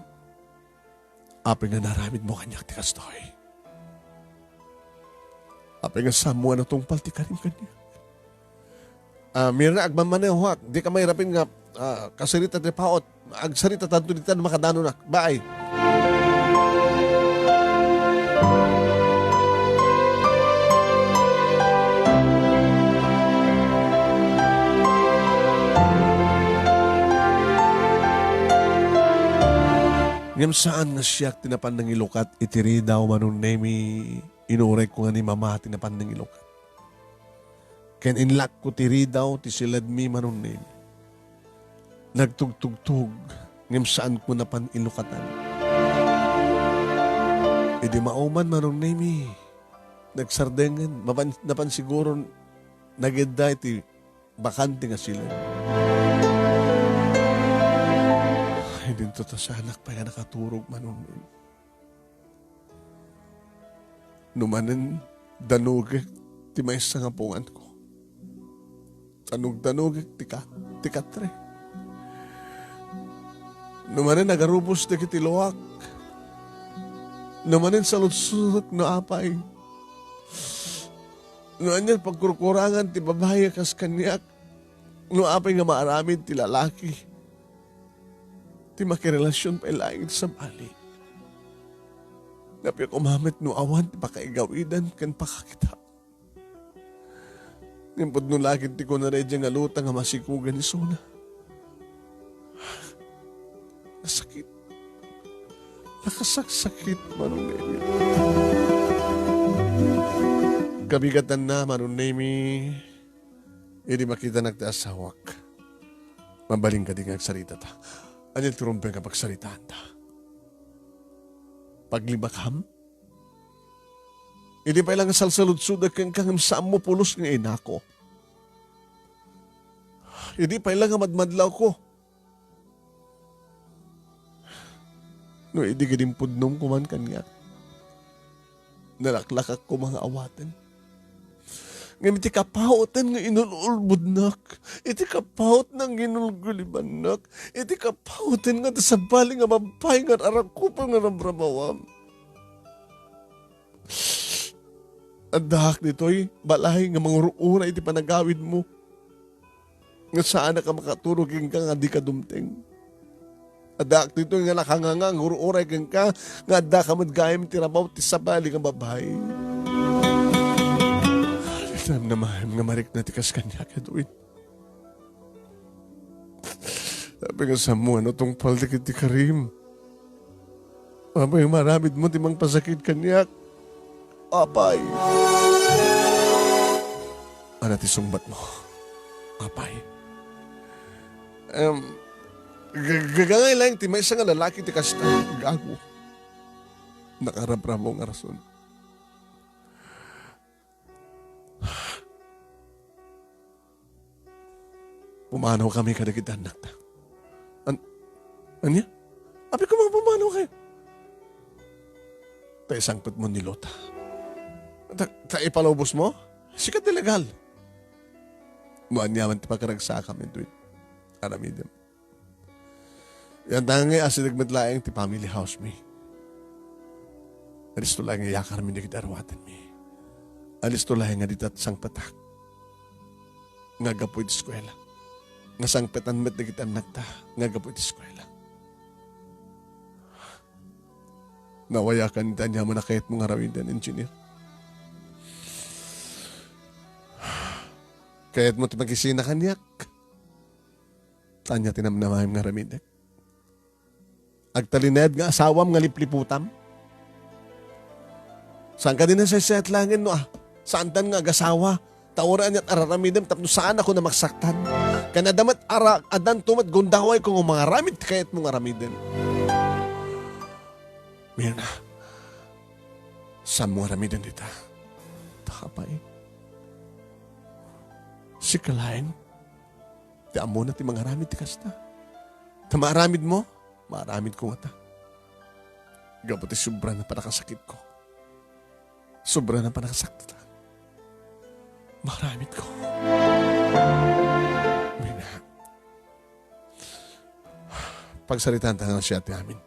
apay nga naramidmo kaniak ti kastoy? Apay nga saanmo a natungpal ti karim kaniak? Ah, Mirna, agmanmanehak. Dika mairapin nga, ah, kasarita ti paot. Agsaritatanto dita no makadanonak. Bye. Ngem saan nga siak ti napan nangilukat iti ridaw, Manong Nemi. Inuray ko nga ni Mama ti napan nangilukat. Ken inlakko ti ridaw ti siledmi, Manong Nemi. Nagtugtugtog, ngem saanko napan ilukatan. Idi mauman, Manong Nemi, nagsardengen, mapan-, napan siguro nagidda iti bakante nga siled. Ay, dinto ta saanak pay nga nakaturog, Manong Nemi. No manen danugek ti maysa nga punganko, danugdanugek ti ka-, ti katre. No manen agarubos dagiti luak, no manen saludsodek no apay, no ania pagkurkurangan ti babai a kas kaniak, no apay nga maaramid ti lalaki ti makirelasyon pay laeng iti sabali. Napia koma met no awan ti pakaigawidan ken pakakita. Ngem pudno la ket ti kuna daydiay nga Lota nga masikogen isuna. Nasakit. Nakasaksakit, Manong Nemi. Kabigatanna, Manong Nemi. Idi makitanak ti asawak, mabalin kadi nga agsaritata. Ania ti rumbeng a pagsaritaanta? Paglibakam? Idi pay la nga salsaludsodek kenka ngem saanmo pulos nga inako. Idi pay la nga madmadlawko. No idi ket impudnom koman kaniak, nalaklakak koma nga awaten. Ngem iti kapauten nga inul-ulbodnak, iti kapauten nga inulgulibannak, iti kapauten nga sabali nga babbai nga ar-arakupem nga ramramawam. Addaak ditoy balay nga mangur-uray iti panagawidmo. Nga saanak a makaturog kenka nga dika dumteng. Addaak ditoy nga nakanganga nga ur-uray kenka nga addaka met gayam iti rabaw ti sabali nga babbai. Namnamaem nga marikna ti kas kaniak, Edwin. Apay, nga saanmo nga natungpal dagiti karim? Apay, maaramidmo ti mangpasakit kaniak? Apay. Ania ti sungbatmo? Apay. Em, ga-, gagangay laeng ti maysa nga lalaki ti kasta. Gago. Nakarabramo nga rason. Pumanawkami kadagiti annakta. An-, ania? Apay, koma pumanawkayo. Ta isangpetmo ni Lota. Ta, ta ipalubosmo? Sika ti legal. No aniaman ti pakaragsakam, Edwin. Aramidem. Yan tangay, asideg met laeng ti family house mi. Alisto laeng nga iyakarmi dagiti aruatenmi. Alisto laeng nga dita sangpetak nga aggapu iti eskuela. Nga sangpetan met dagiti annakta nga aggapu iti eskuela. Nawayakan iti aniaman a kayatmo nga aramiden, Engineer. Kayatmo ti makisina kaniak? Ania ti namnamaem nga aramidek? Agtalinaed nga asawam nga lipliputam? Saan kadi nasaysayat laengen no, ah, saantan nga agasawa? Ta uray aniat araramidem tapno saan a magsaktan. Ken adda met ara-, addanto met gundawayko nga mangaramid ti kayatmo nga aramiden. Mirna, saanmo nga aramiden dita? Ta apay, sika laeng ti ammona ti mangaramid ti kasta. Ta maaramidmo, maaramidko ngata. Gapu ti sobra na panakasakitko. Sobra na panakasakit. Maaramidko. Mina. Pagsaritaanta nga siya ti amin.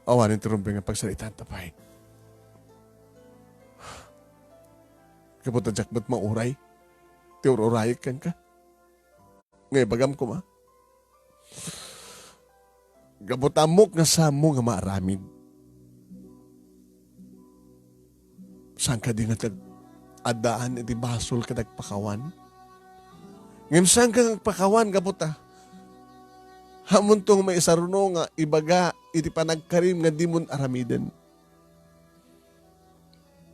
Awanen ti rumbeng nga pagsaritaanta pay. Gapu ta diak met mauray ti ur-urayek kenka. Nga ibagam koma, gapu ta ammok nga saanmo nga maaramid. Saan kadi nga tag-, addaan iti basol ket agpakawan? Ngem saanka nga agpakawan gapu ta ammonto nga maisaruno nga ibaga iti panagkarim nga dimon aramiden.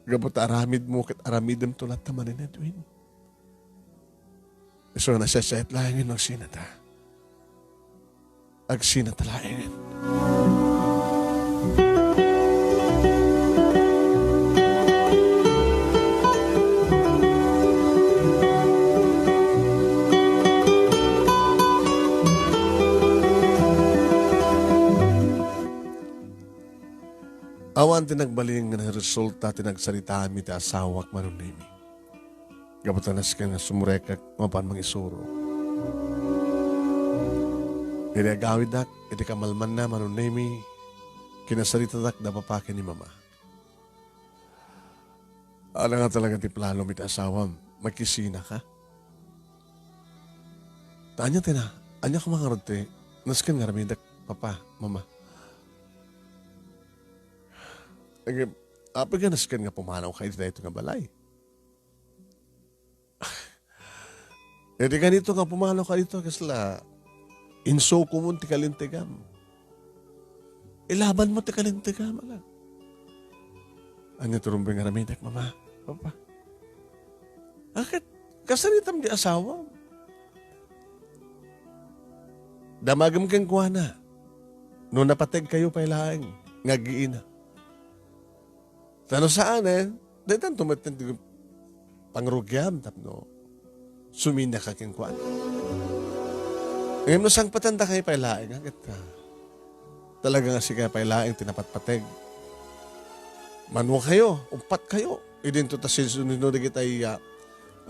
Gapu ta aramidmo ket aramidemto latta manen, Edwin. Isu nga nasaysayat laengen no agsinata. Agsinata laengen. Awan ti nagbalin nga naresulta ti nagsaritaanmi ti asawak, Manong Nemi. Gapu ta nasken nga sumurekak mapan mangisuro. Idi agawidak iti kamalmanna, Manong Nemi, kinasaritadak da papa ken ni mama. Ala nga talaga ti plano mi ti asawam, makisinaka? Ta ania ti na, ania koma ngarud ti nasken nga aramidek, papa, mama? Agi, apay nga nasken nga pumanawka iti daytoy nga balay? Iti kanito nga pumanawka dito, kasla insukomon ti kalintegam. Ilabanmo ti kalintegam, ala. Ania ti rumbeng nga aramidek, mama, papa? Aket, kasaritam di asawam. Damagem kenkuana. No napategkayo pay laeng nga aggiina. Ta no saanen, daytan tumetten ti pangrugiam tapno suminaka kenkuana. Ngem no sangpetandakayo pay laeng, ket, ah, talaga nga sika pay laeng ti napatpateg. Manuakayo, umpatkayo. Idinto ta sinsino dagitay, ah,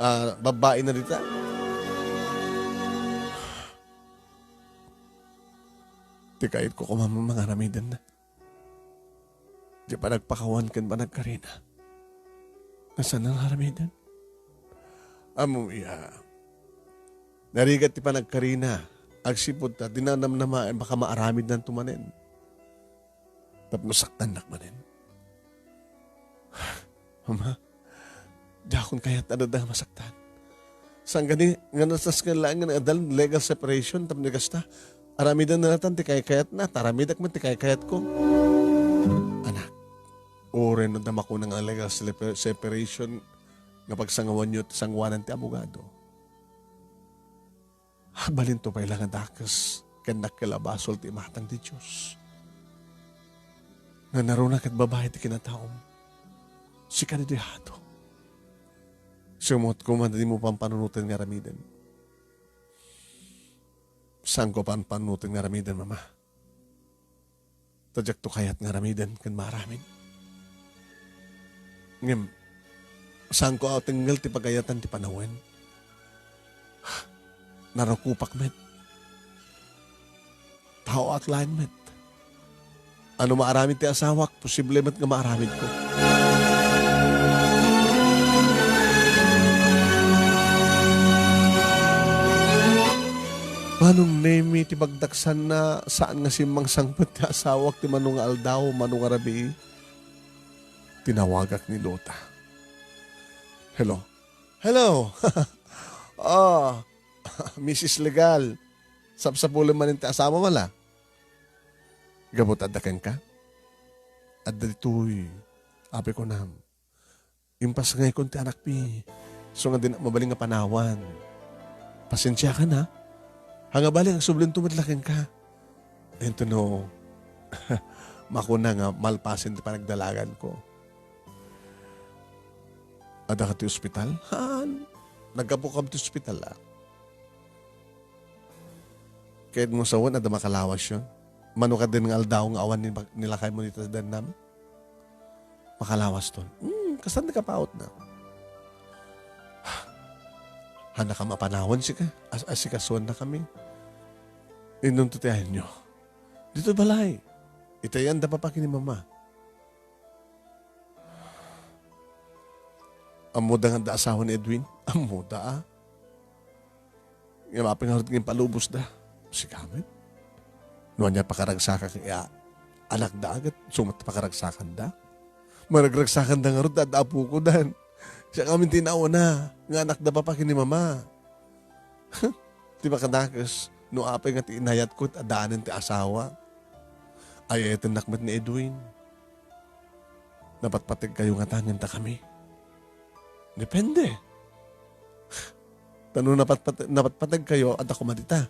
ah, babbai na dita. Ti kayatko koma nga aramiden na. Ti panagpakawan ken panagkarina. Nasaan nga aramiden? Ammom, iya. Narigat ti panagkarina. Agsipud ta, di na namnamaen, baka maaramidnanto manen. Tapno saktannak manen. Ama, diakon kayat a dadda nga masaktan. Saan kadi nga nasasken laeng nga adda legal separation tapno kasta? Aramiden na latta ti kaykayatna, ta aramidek met ti kaykayatko. Anak, uray no adda makuna nga legal sepa-, separation nga pagsangawanyo ti sangoanan ti abogado, agbalinto pay la nga dakes ken dakkel a basol ti imatang ti Dios. Nanaruna ket babai ti kinataom. Sika daytoy hato. Sumot koma dimo pampanunoten nga aramiden. Saanko pampanunoten nga aramiden, Mama. Ta diakto kayat nga aramiden ken maaramid. Ngem, saanko a tengngel ti pagayatan ti panawen. Narukopak met. Taoak laeng met. Ano maaramid ti asawak, posible met nga maaramidko. Manong Nemi, ti bagdaksanna, saan nga simmangsangpet ti asawak ti mano nga aldaw, mano nga rabii. Tinawagak ni Lota. Hello? Hello! Ah, Misis Legal. Sapsapulem manen ti asawam, ala? Gapu ta adda kenka? Adda ditoy, apay kunam. Impasngaykon ti anakmi. Isu nga dinak mabalin nga panawan. Pasensiakan, ha? Haan nga bale, agsublento met la kenka. Intono, makuna nga malpasen ti panagdalaganko. Addaka ti ospital? Haan. Naggapuka ti ospital, a. Kayatmo sawen, adda makalawas yon? Mano kadin nga aldaw nga awan ni-, nilakaymo dita sa dannam? Makalawaston. Hmm, kastan ti kapautna. Haannakami a panawan sika. As-, asikasuannakami. Inunto ti ayanyo. Ditoy balay. Ita yan da papa ken ni mama. Ammoda nga adda asawa ni Edwin? Ammoda, a. Nga mapangarut nga impalubosda. Sika met. No ania pakaragsakak nga anakda, ket isu met pakaragsakanda. Maragragsakanda ngarud, adda apokodan. Siak ngamin ti nauna nga anakda papa ken ni mama. Ti makadakes, no apay nga ti inayatko, addaanen ti asawa. Ay-ayatennak met ni Edwin. Napatpategkayo ngata ngem dakami? Depende. Ta no napatpat-, napatpategkayo, adda koma dita.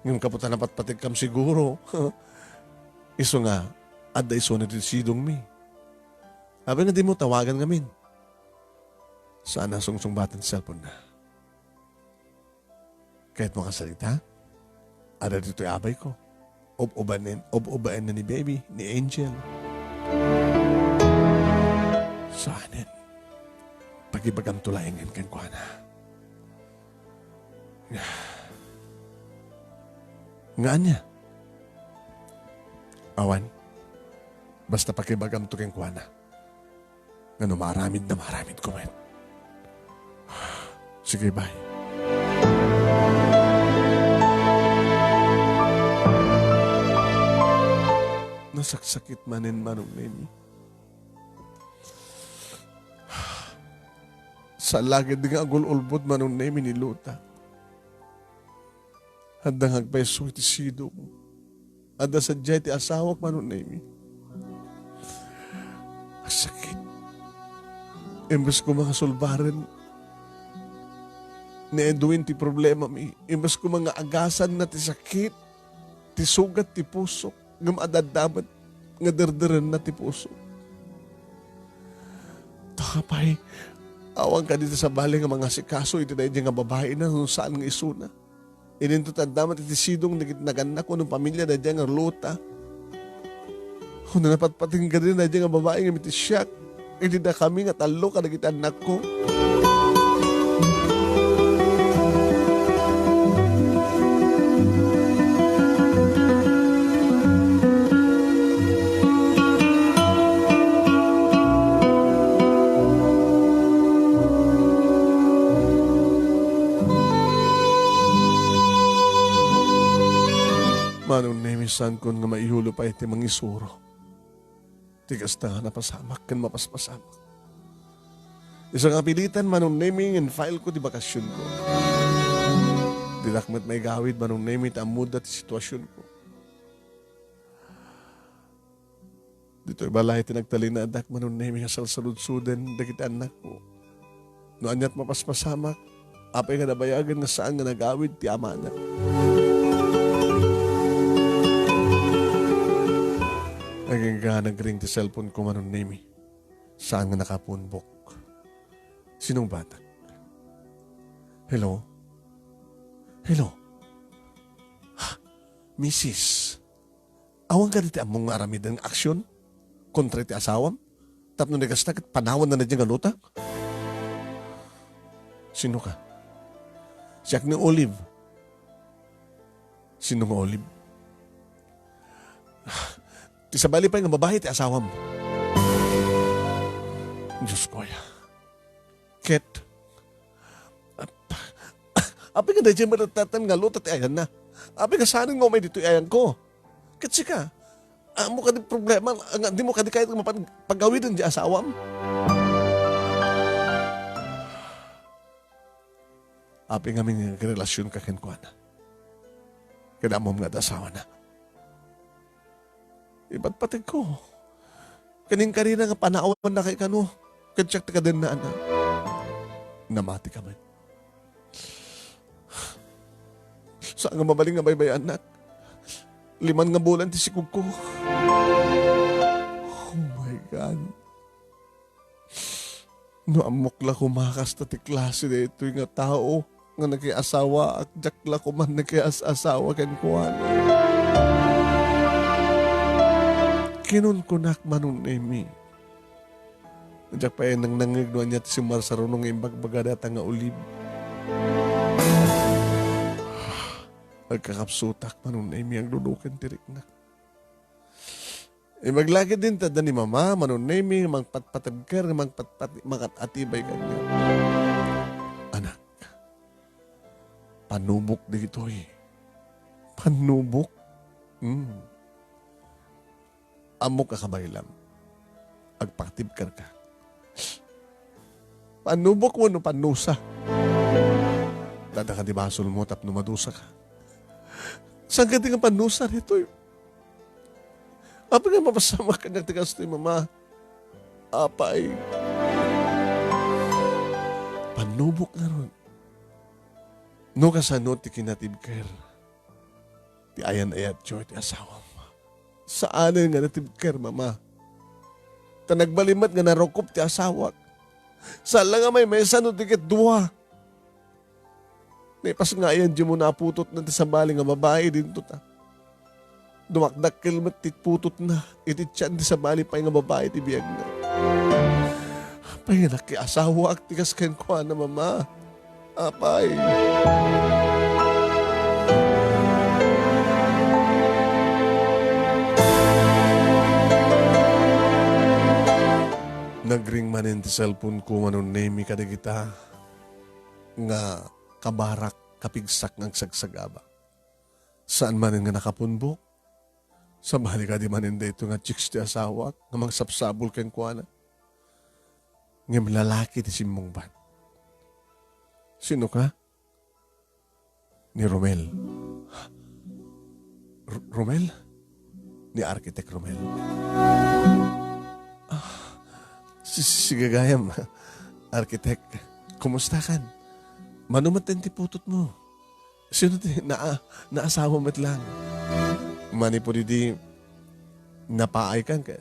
Ngem gapu ta napatpategkam siguro. Isu nga, adda isuna ti sidongmi. Apay nga dimo tawagan ngamin? Saan a sungsungbaten ti cellphone-na. Kayatmo a salita? Adda ditoy abayko. Ob-ubanen, ob-ubaenna ni baby, ni Angel. Saanen. Pakibagamto laengen kenkuana. Nga ania? Awan. Basta pakibagamto kenkuana. Nga no maaramidna, maaramidko met. Sige, bye. Nasaksakit manen, Manong Nemi. Salagid nga agul-ulbod, Manong Nemi, ni Lota. Adda nga agpayso iti sidong. Adda sadiay ti asawak, Manong Nemi. Agsakit. Imbes koma nga sulbaren ni Edwin ti problemami, imbes koma nga agasanna ti sakit, ti sugat ti pusok, ngem adda met nga derderenna ti puso. Ta apay, awan kadi ti sabali nga mangasikaso iti daydiay nga babaina no saan nga isuna? Idinto ti adda met iti sidong dagiti nagannak wenno pamilia daydiay nga Lota. Wenno napatpateg kadi daydiay nga babai ngem iti siak, iti dakami nga tallo kadagiti annakko. Manong Nemi, saankon nga maiyulo pay ti mangisuro. Ti kasta nga napasamak ken mapaspasamak. Isu nga pilitan, Manong Nemi, nga in-file ko ti bakasionko. Dinak met maigawid, Manong Nemi, ta ammok ti situasionko. Ditoy balay ti nagtalinaedak, Manong Nemi, nga salsaludsuden dagiti annakko. No aniat mapaspasamak, apay nga nabayagen nga saan nga nagawid ti amana? Agingga nagring ti cellphone ko, Manong Nemi. Saan nga nakapunbok. Sinong batak? Hello? Hello? Misis, awan kadi ti ammom nga aramiden nga aksion kontra iti asawam? Tapno nagasta ket panawanna daydiay nga luta? Sino ka? Siak ni Olive. Sino nga Olive? Ti sabali pay nga babai ti asawam. Diyos ko, aya. Ket, ap-, apay nga daydiay madatdatan nga luta ti ayanna? Apay nga saan nga umay ditoy ayanko? Ket sika, ammom kadi problema nga dimo kadi kayat nga mapan-, pagawiden ti asawam? Apay ngamin nga agrelasionka kenkuana? Ket ammom nga adda asawana. Ipatpategko. Ket inkarina nga panawanna kano, ket siak ti kadennaanna. Namatika met. Saan nga mabalin nga baybay-annak. Lima nga bulan ti sikogko. Oh my God. No ammok la koma kasta ti klase daytoy nga tao nga nakiasawaak, diak la koma nakias-asawa kenkuana. Kinunkunak, Manong Nemi. Diak pay nangnangngeg no ania ti simmarsaruno nga imbagbaga dayta nga Olive. Agkakapsutak, Manong Nemi, agduduken ti riknak. Imbag la ketdin ti adda ni Mama, Manong Nemi, nga mangpatpatibker, nga mangpatpat-, mangat-atibay kaniak. Anak, panubok dagitoy. Panubok? Hmm. Ammok a kabaylam. Agpatibkerka. Panubok wenno pannusa? Dada kadi basolmo tapno madusaka. Saan kadi nga pannusa daytoy? Apay nga mapasamak kaniak ti kastoy, Mama? Apay. Panubok ngarud. No kasano ti kinatibker ti ayan-ayatyo iti asawam? Saanen nga natibker, Mama. Ta nagbalin met nga narukop ti asawak. Saan la nga maymaysa no di ket dua. Naipasngayan dimo naputotna ti sabali nga babai dinto ta. Dumakdakkel met ti putotna iti tian ti sabali pay nga babai ti biagna. Apay nga nakiasawaak ti kas kenkuana, Mama? Apay. Nagring manen ti cellphone ko, Manong Nemi, kadagita nga kabarak, kapigsak nga agsagsagaba. Saan manen nga nakapunbok? Sabali kadi manen daytoy nga chicks ti asawak nga mangsapsabol kenkuana? Ngem lalaki ti simmungbat. Sino ka? Ni Romel. R-, Romel? Ni Architect Romel. Ah, si, si, si gagayam, Architect. Kumusta kan? Mano met ti putotmo? Sino ti naa-, naasawa met lang? Manipud idi napaay kan, ka-,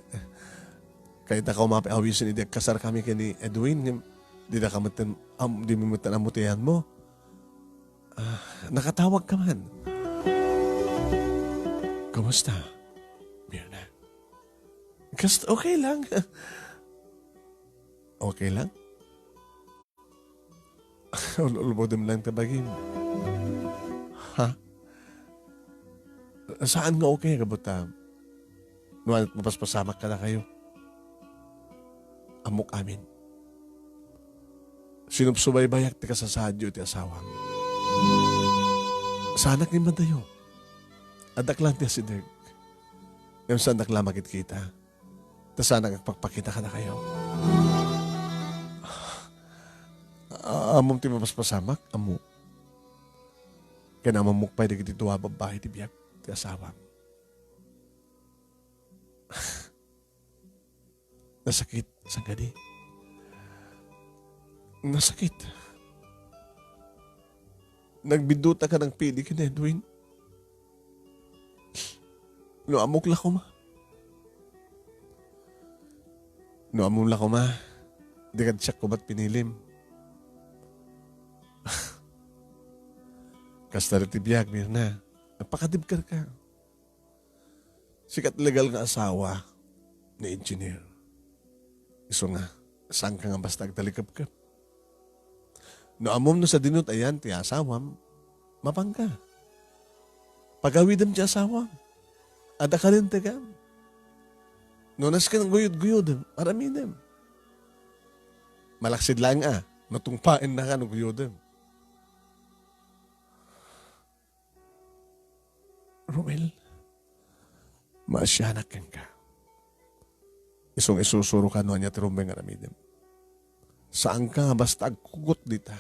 kayataka umapay awisen idi agkasar kami ken ni Edwin, ngem dida ka metten, am-, di mi metten ammo ti ayanmo. Ah, nakatawag ka man. Kumusta, Mirna? Kas-, okay lang. Okay lang? Ul-, ulbodem lang ta bagim. Ha? Saan nga okay, kabutang? No ania't mapaspasamak kadakayo. Ammok amin. Sinubsubaybayak ti kasasaadyo iti asawam. Saanak nga immadayo. Addak lang ti asideg. Ngem saandak la makitkita. Ta saanak agpakpakita kadakayo. A-, ammom ti mapaspasamak? Ammo. Ken ammok pay dagiti dua a babbai ti biag ti asawam. Nasakit, sangkadi. Nasakit. Nagbiddutak a nagpili ken Edwin. No ammok la koma. No ammom la koma, dika siak komat pinilim. Kasta ti biag, Mirna. Nagpakadibkerka. Sika ti legal nga asawa ni engineer. Isu nga, saanka nga basta agtalikepkep. No ammom no sadino ti ayan ti asawam, mapanka. Pagawidem ti asawam. Adda kalintegam. No nasken guyod-guyodem, aramidem. Malaksid laeng a, no tungpaennaka no guyodem. Romel, maasianak kenka. Isu nga isusuroka no ania ti rumbeng nga aramidem. Saanka nga basta agkugot dita.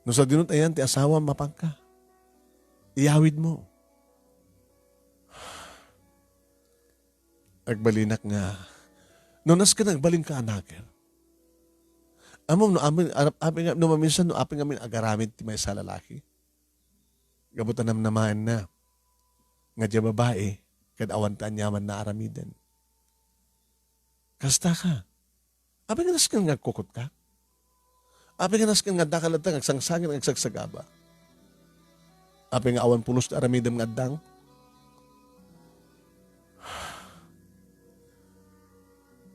No sadino ti ayan ti asawam, mapanka. Iyawidmo. Agbalinak nga, no nasken agbalinka a nager. Ammom no amin, arap-, apay nga, no maminsan no apay nga amin agaramid ti maysa a lalaki. Gapu ta namnamaenna nga diay babai ket awan ti aniamanna a aramiden. Kasta ka. Apay nga nasken nga agkukutka? Apay nga nasken nga addaka latta nga agsangsangit nga agsagsagaba? Apay nga awan pulos ti aramidem nga addang?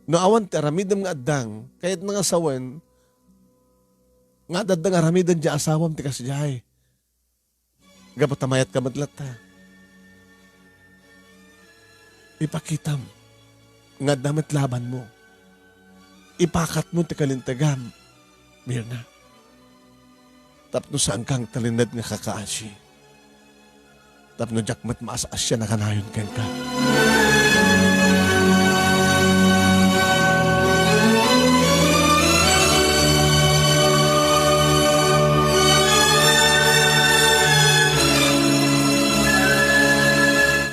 No awan ti aramidem nga addang, kayatna nga sawen nga adda nga aramiden diay asawam ti kasdiay. Gapu ta mayatka met latta. Ipakitam nga adda met labanmo. Ipakatmo ti kalintegam, Mirna. Tapno saanka nga agtalinaed nga kakaasi. Tapno diak met maas-asian a kanayon kenka.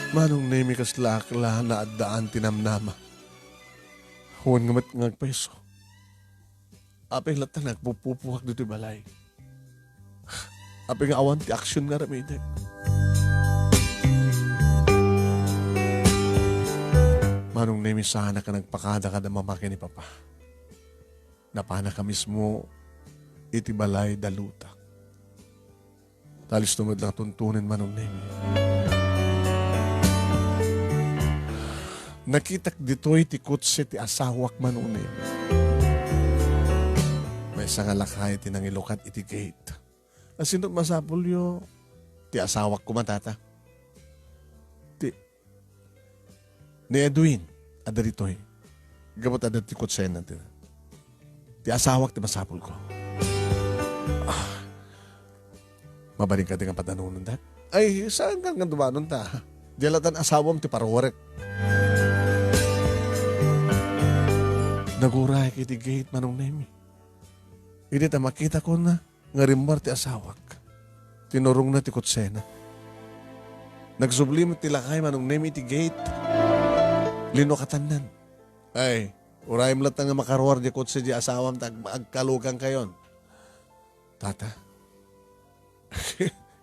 Manong Nemi, kasla ak la naaddaan ti namnama. Wen nga met nga agpayso. Apay latta nga agpupupuak ditoy balay? Apay nga awan ti aksyon nga aramidek? Manong Nemi, saanka nagpakada kada mama ken ni papa. Napanaka mismo iti balay da luta. Ta alisto met la tuntunen, Manong Nemi. Nakitak ditoy ti kotse ti asawak, Manong Nemi. Maysa nga lakay ti nangilukat iti gate. Asino masapulyo? Ti asawak koma, tata. Ti Ni Edwin, adda ditoy. Gapu ta adda ti kotsena ti, ti asawak ti masapulko. Ah, mabalin kadi nga padanonendak? Ay, saanka nga dumanon ta? Diay latta asawam ti paruarek. Naguray iti gate, Manong Nemi. Idi ta makitakon na, nga rimmuar ti asawak. Tinurongna ti kotsena. Nagsubli met ti lakay, Manong Nemi, iti gate. Linukatannan. Ay, urayem latta nga makaruar diay kotse diay asawam ta ag-, agkalugankayon. Tata.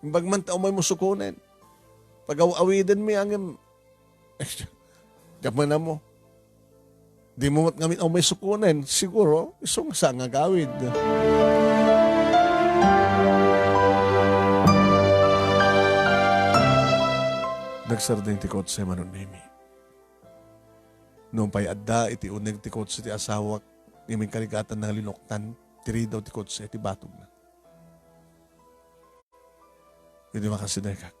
Imbag man ta umaymo sukonen. Pagaw-awidenmi ngem Diak man ammo. Dimo met ngamin umay sukonen, siguro, isu nga saan nga agawid. Nagsardeng ti kotse, Manong Nemi. Nupay adda iti uneg ti kotse ti asawak, ngem inkarigatanna nga linuktan ti ridaw ti kotse ti batogna. Idi makasidegak,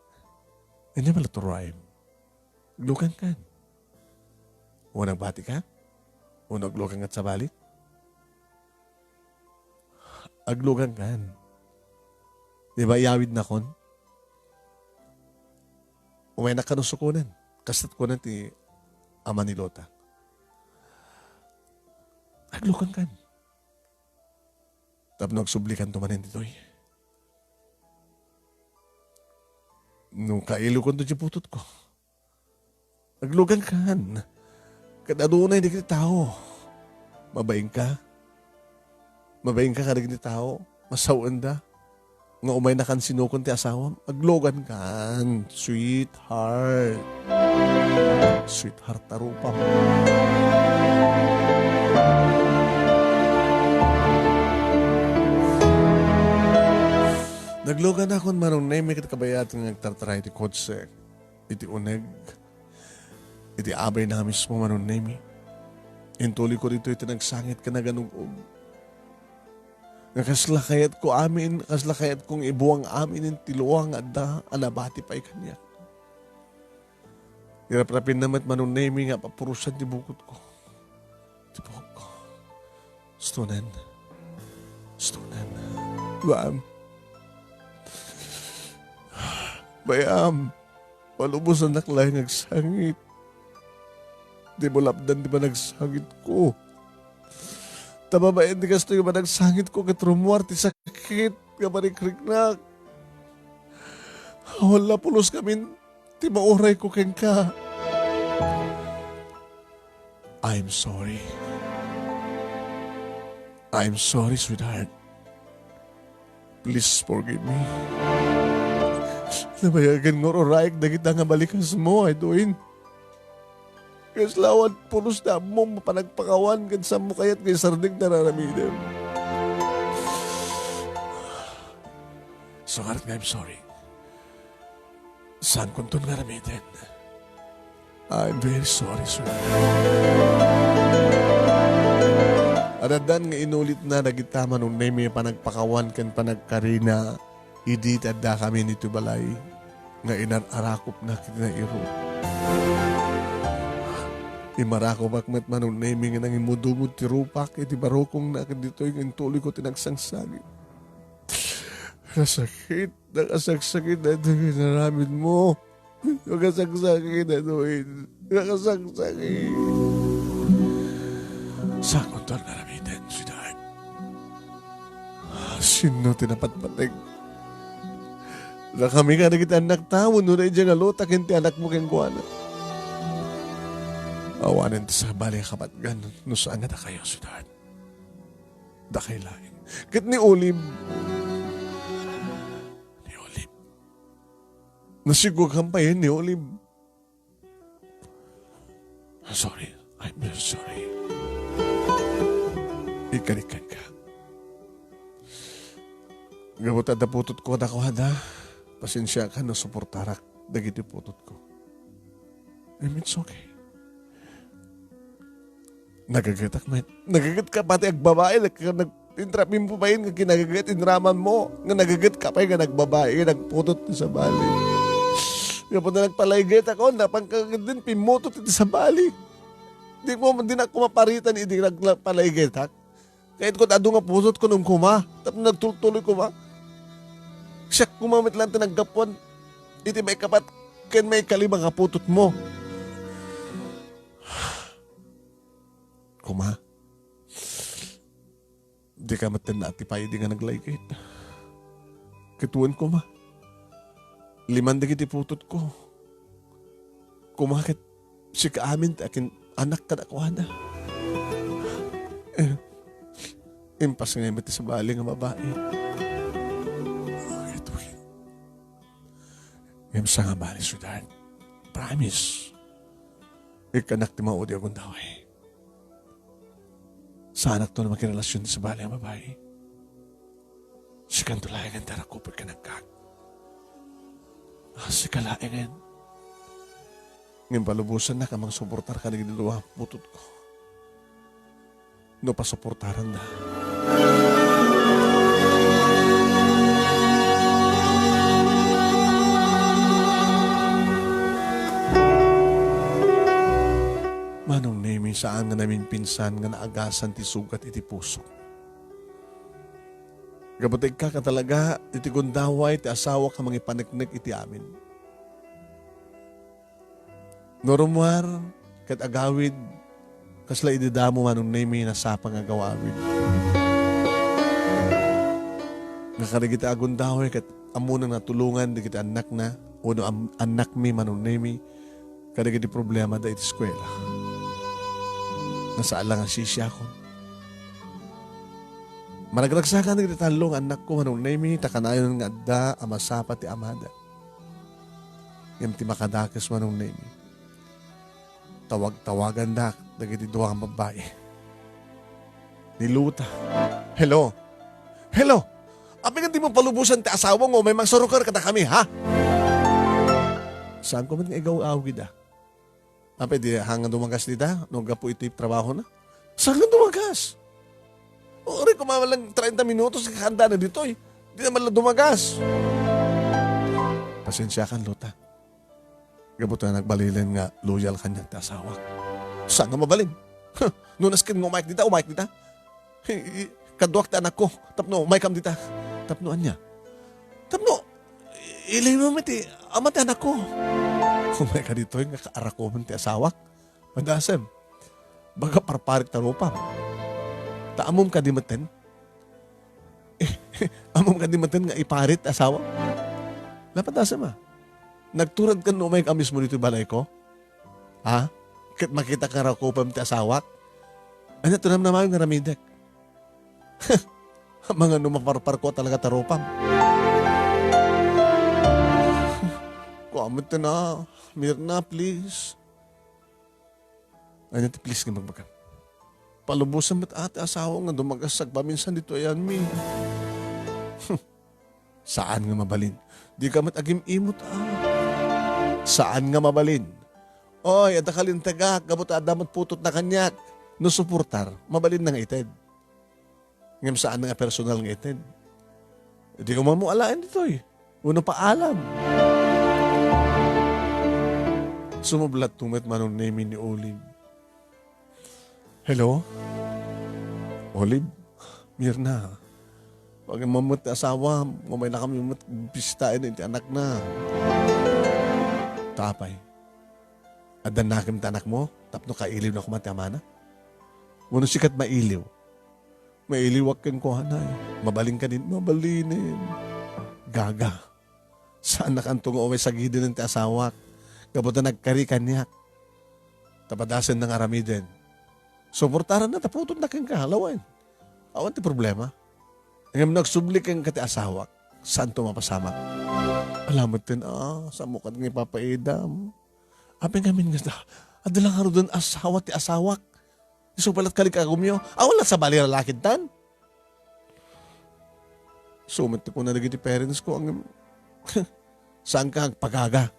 ania met la ti uray? Aglugankan. Wen agbatika? Wenno aglugankan sabali? Aglugankan. Di ba iyawidnakon? Umaynak kano sukonen. Kasto't kunen ti ama ni Lota. Aglugankan. Tapno agsublikanto manen ditoy. No kailiwkanto ti putotko, aglugankan. Ket adunay dagiti tao. Mabainka? Mabainka kadagiti tao? Masawienda nga umaynakan sinukon ti asawam? Aglugankan, sweetheart. Sweetheart a rupam. Nagluganakon, Manong Nemi, ket kabayat nga agtartara iti kotse, iti uneg, iti abayna nga mismo, Manong Nemi. Intuloyko ditoy iti nagsangit ken naganug-og. Nga kasla kayatko amin, kasla kayatko nga ibuang amin iti lua nga adda a nabati pay kaniak. Iraprapinna met, Manong Nemi, nga apapurosan ti bukotko. Ti bukotko. Stonen. Stonen. Baam. Bayam. Malubosannak laeng nga agsangit. Dimo lapdan ti panagsangitko. Ta babaen ti kastoy nga panagsangitko ket rummuar ti sakit nga marikriknak. Awan la pulos ngamin ti maurayko kenka. I'm sorry. I'm sorry, sweetheart. Please forgive me. Nabayagen nga ururayek dagita nga balikasmo, Edwin. Kasla awan pulos ti ammom a panagpakawan ken saanmo kayat nga isardeng ti ar-aramidem. So, ngarud nga I'm sorry. Saankonton nga aramiden. I'm very sorry, sir. Addan nga inulitna dagita, Manong Nemi, a panagpakawan ken panagkarina idi ti addakami ditoy balay nga inar-arakopna ket nairok. Immarakopek met, Manong Nemi, nga nangimudumod ti rupak iti barukongna ket ditoy nga intuloyko ti nagsangsangit. Nasakit, nakasaksakit daytoy nga inaramidmo. Nakasaksakit daytoy. Nakasaksakit. Saankonton nga aramiden, sweetheart. Sinno ti napatpateg? Dakami kadagiti annakta wenno daydiay nga luta ken ti anakmo kenkuana? Awanen ti sabali a kapatgan no saan nga dakayo, sweetheart. Dakay laeng. Ket ni Olive. Ni Olive. Nasigwagkan pay ni Olive. I'm sorry. I'm very sorry. Ikarikan ka. Gapu ta adda putotko kadakuada, pasensiakan no suportarak dagiti putotko. I mean, it's okay. Nagagetak met. Nagaget ka pati agbabae, nag-, nag-, intrapim mo pay nga kinagaget, inraman mo, nga nagaget ka pay nga nagbabae, nga nagputot ti sabali. Gapu ta nagpalaygetak, oh, napan ka din pimmutot iti sabali. Di mo, di na kumaparitan idi nagpalaygetak. Kayatko ta adu nga putotko no kuma, tapno nagtultuloy kuma. Siak kuma met lang ti naggapuan iti maikapat ken maikalima nga putotmo. Kuma, di ka met natipay idi nga naglayget. Ket wen kuma, liman dagiti putotko. Kuma ket sika amin ti akin-, anak kadakuada. Eh, impas nga met ti sabali nga babae. Ket wen, ngem sangabali, sweetheart. Promise. Ikkanak ti maudi a gundaway. Saanakto a makirelasion ti sabali a babai. Sikanto laengen ti arakupek ken agkak. Ah, sika laengen. Ngem palubosannak a mangsuportar kadagiti dua a putotko. No pasuportaranda. Manong Nemi, saan nga naminpinsan nga naagasan ti sugat iti pusok. Gapu ta ikka ka talaga iti gundaway ti asawak a mangipaneknek iti amin. No rummuar ket agawid, kasla idi damo, Manong Nemi, nasapa nga agawawid. Nga kadagiti agundaway ket ammona nga natulongan dagiti annakna wenno am-, annakmi, Manong Nemi, kadagiti problemada iti eskuela. Nga saan la nga sisiakon. Managragsakan dagiti tallo nga annakko, Manong Nemi, ta kanayon nga adda a masapa ti amada. Ngem ti makadakes, Manong Nemi, tawag-tawagandak dagiti dua nga babbai. Ni Luta. Hello? Hello? Apay nga dimo palubosan ti asawam nga umay mangsaruker kadakami, ha? Saanko met nga igaw-awida. Apay di, saan nga dumagas dita no gapu iti trabahona? Saan nga dumagas? O, uray koma lang treinta minutos nga kaandana ditoy. Di na man lang dumagas. Pasensiakan, Luta. Gapu ta nagbalinen nga loyal kaniak ti asawak. Saan nga mabalin? Huh, no nasken nga umayek dita, umayek dita. Hi-, hi-, kaduak ti anakko, tapno umaykam dita. Tapno ania? Tapno, i-, iliwem ti ama ti anakko. Umayka ditoy nga kaarakuem ti asawak. Madasem. Baga parparit ta rupam. Ta ammom kadi metten? Ammom kadi metten nga iparit ti asawa? Napadasem a. Nagturad ka no umayka mismo ditoy balayko? Ha? Ket makitak nga rakupem ti asawak? Ania ti namnamayo nga aramidek? Amangan no maparparko talaga ta rupam. Kuamet na, Mirna, please. Ania ti please nga ibagbagam? Palubosan met a ti asawa nga dumagas agpaminsan ditoy ayanmi. Saan nga mabalin? Dika met agim-imot a. Saan nga mabalin? Oy, adda kalintegak, gapu ta adda met putotna kaniak. No suportar, mabalinna nga ited. Ngem saan nga personal nga ited. Di umammo alaen ditoy. Wenno paalam. Sumublatto met Manong Nemi ni Olive. Hello? Olive? Mirna, pagmammet ti asawam, umaynakami met bisitaen iti anakna. Ta apay? Addannakem ti anakmo tapno kailiwna koma ti amana? Wenno sika ti mailiw? Mailiwak kenkuana, eh. Mabalin kadin, mabalinen. Gaga. Saannakanto nga umay sagidenen ti asawak. Gapu ta nagkari kaniak. Ta padasenna nga aramiden. Suportaranna ta putotna kenka, lawen. Awan ti problema. Ngem no agsubli kenka ti asawak, saanto mapasamak? Ala metten, ah, saanmo kadi nga ipapaidam. Apay ngamin nga da, adda la ngaruden asawa ti asawak. Isu pay la ti kalikagumyo. Awan la sabali a lalaki ditan. Isu met ti kuna dagiti parents ko, ang, saanka agpagaga.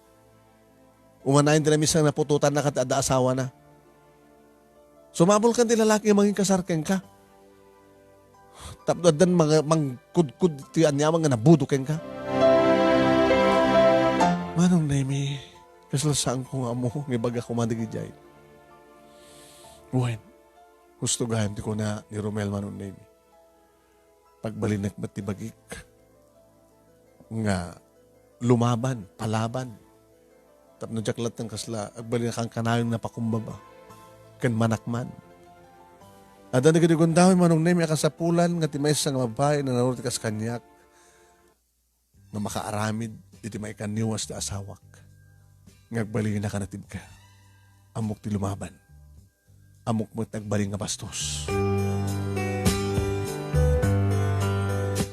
Umanayon ti namisan naputotanna ket adda asawana. Sumabol kan ti lalaki nga manginkasar kenka. Tapno addan mga, mangkudkod ti aniaman nga nabudo kenka. Manong Nemi, kasla saanko nga ammo nga ibaga koma dagidiay. Wen, husto gayam ti kuna ni Romel, Manong Nemi. Pagbalinek met ti bagik nga lumaban, palaban. Tapno diak latten kasla, agbalin a kankanayon nga pakumbaba. Ken manakman. Adda dagiti gundaway, Manong Nemi, a kasapulan nga ti maysa nga babbai nga nanurot kas kaniak nga makaaramid iti maikaniwas ti asawak. Nga agbalin a kanatibka. Ammok ti lumaban. Ammok met agbalin nga bastos.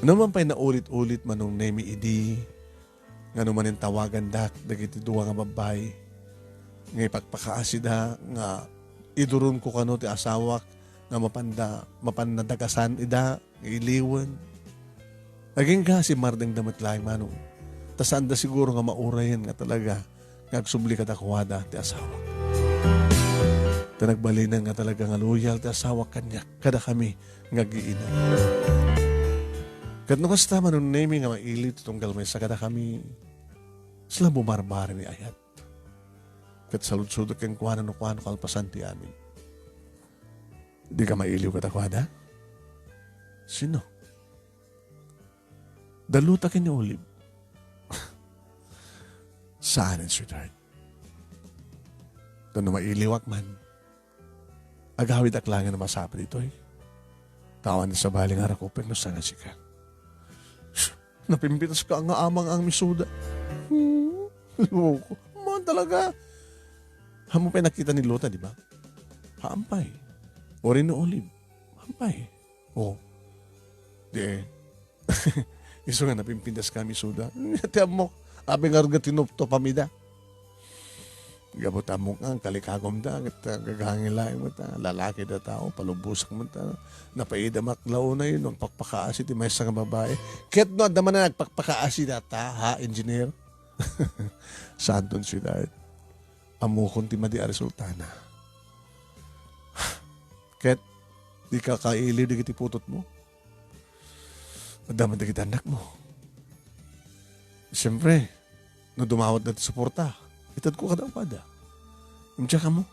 No man pay naulit-ulit, Manong Nemi, idi nga no manen tawagandak dagiti dua nga babbai nga ipakpakaasida nga iduronko kano ti asawak nga mapanda, mapanna dagasan ida nga iliwen. Agingga, simmardengda met laeng, Manong. Ta saanda siguro nga maurayen nga talaga nga agsubli kadakuada ti asawa. Ta nagbalinen nga talaga nga loyal ti asawa kaniak, kadakami nga agiinat. Ket no kasta, Manong Nemi, nga mailiw ti tunggal maysa kadakami, sla bumarbari ni ayat. Ket saludsodek kenkuana no kuano kalpasan ti amin. Dika mailiw kadakuada? Sino? Da Luta ken ni Olive? Saanen, sweetheart. Ta no mailiwak man, agawidak laeng a masapa ditoy. Ta awan ti sabali nga rakupek no saan a sika. Napimpitaska nga amang ang misuda. Hmm. Loko. Maan talaga. Haan mo pay nakita ni Lota, di ba? Haan pay. Uray ni Olive. Haan pay. Oh. Di eh. Isu nga napimpintas kami isuda. Ti ammok, apay ngarud nga tinuptopam ida. Gapu ta ammok nga, kalikagumda, ket, ah, gagangil laeng met, ah, lalaki dayta, palubosak met, ah, napaida met la unay, no, agpakpakaasi ti maysa nga babai. Ket no, adda man nga agpakpakaasi dayta, ha, engineer? Santon, sweetheart. Ammokon ti madi a resultana. Ket, dika kailiw dagiti putotmo. Adda met dagiti annakmo. Siempre, no dumawatda ti suporta, itedko kadakuada. Ngem diak ammo.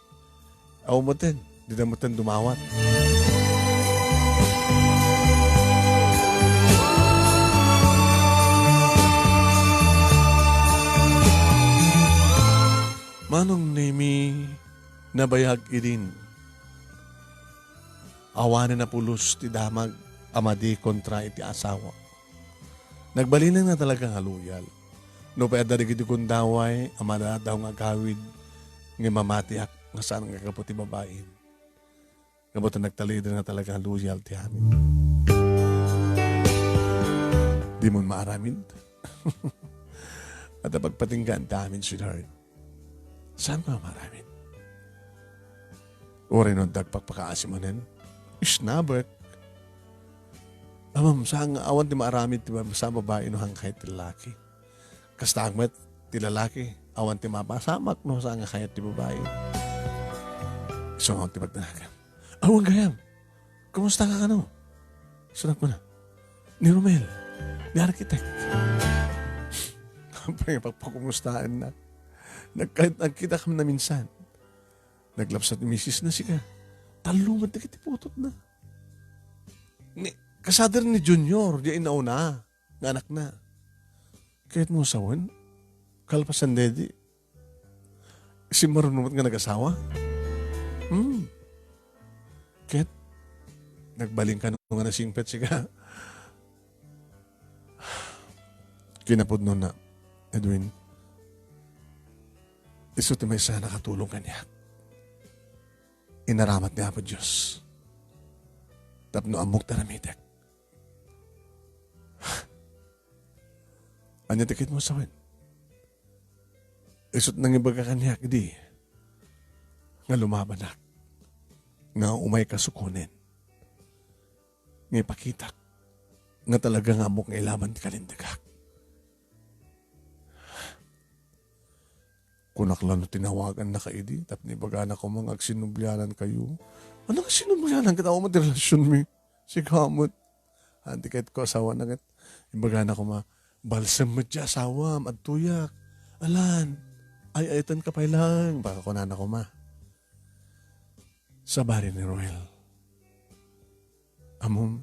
Awan metten, dida metten dumawat. Manong Nemi, nabayag idin. Awanen a pulos ti damag a madi kontra iti asawa. Nagbalinen nga talaga nga loyal. Nupay adda dagiti gundaway a madadaw nga agawid, ngem mamatiak nga saan nga gapu ti babaim. Gapu ta nagtaliden nga talaga nga loyal ti amin. Dimon maaramid. Adda pagpatinggaan ti amin, sweetheart. Saan ka maaramid? Uray no adda agpakpakaasi manen? Isnabek. Amam, saan nga awan ti maaramid ti ba-, sa babai no saan kayat ti lalaki. Kasta met ti lalaki, awan ti mapasamak no saan nga kayat ti babai. Isu nga ti pagdanagan. Awan gayam. Kumusta ka kano? Isu nga kuna. Ni Romel. Ni Architect. Apay nga pagpakumustaen na. Nagka-, nagkita kami na minsan. Naglabsat ni misis na sika. Tallo met dagiti putotna. Ni, kasader ni Junior, di inauna nga anakna. Kayatmo sawen? Kalpasan dedi. Simmaruno met nga nagasawa? Hmm. Ket, nagbalin kano nga nasingpet sika? Kinapudnona, Edwin, isu ti maysa a nakatulong kaniak. Inaramat ni Apo Dios tapno ammok ti aramidek. Ania ti kayatmo sawen? Isu't nangibaga kaniak idi nga lumabanak, nga umay kasukonen, nga ipakitak nga talaga nga ammok nga ilaban ti kalintagak. Kunak la no tinawagannaka idi, tapno ibagana koma nga agsinublianankayo. Ano nga sinublianan? Ket awan met ti relasionmi. Sika met. Haan ti kayatko, asawana ket. Ibagana koma, "Balsem met ti asawam, adtoyak. Alan, ay-ayatenka pay laeng," baka kunana koma. Sabali ni Roel. Ammom,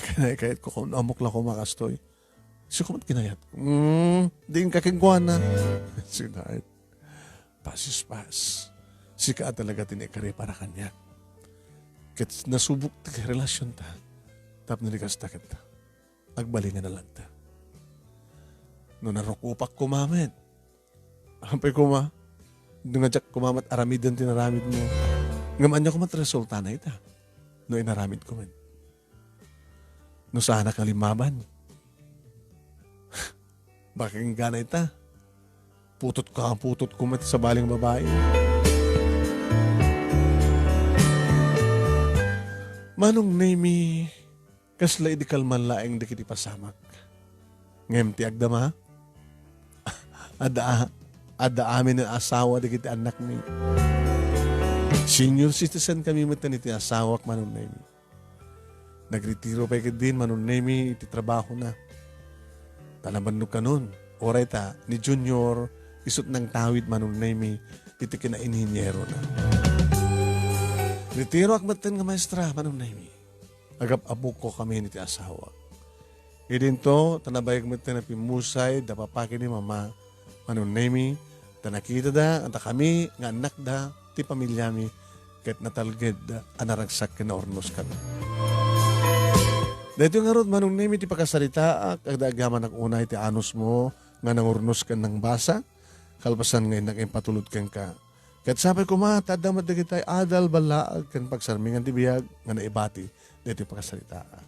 kinayat-kayatko kun ammok la koma kastoy. Isu koma ti kinayat. Mm, diin ka kenkuana. Sinaet. Pasuspas. Sika a talaga ti naikaripara kaniak. Ket nasubok ti relasionta. Tapno di kasta ket agbalingan a latta. No narukopak koma met, apay koma, no nga diak koma met aramiden ti inaramidmo. Ngem ania koma ti resultana ita? No inaramidko met. No saanak nga limmaban. Baka enggana ita. Putotko, putotko met sabali nga babai. Manong Nemi, kasla idi kalman laeng dagiti pasamak. Ngem ti agdama, adda, adda amin nga asawa dagiti annakmi. Senior citizen kami met iti asawak, Manong Nemi. Nagretiro pay ketdin, Manong Nemi, iti trabahona. Ta nabannog kanon, uray ta ni Junior, isu't nangtawid, Manong Nemi, iti kinainhinyerona. Retiroak metten nga maestra, Manong Nemi. Agap-apokko kami iti asawak. Idinto, ta nabayag metten a pimmusay da papa ken ni mama, Manong Nemi, ta nakitada, ta kami nga annakda, ti pamiliami, ket natalged a naragsak ken naurnos kami. Daytoy ngarud, Manong Nemi, ti pakasaritaak, agda agyamanak unay ti anusmo, nga nangurnos ken nangbasa, kalpasan nga innak impatulod kenka. Ket sapay koma, ta adda met dagiti adal, ballaag, ken pagsarmingan ti biag nga naibati daytoy pakasaritaan.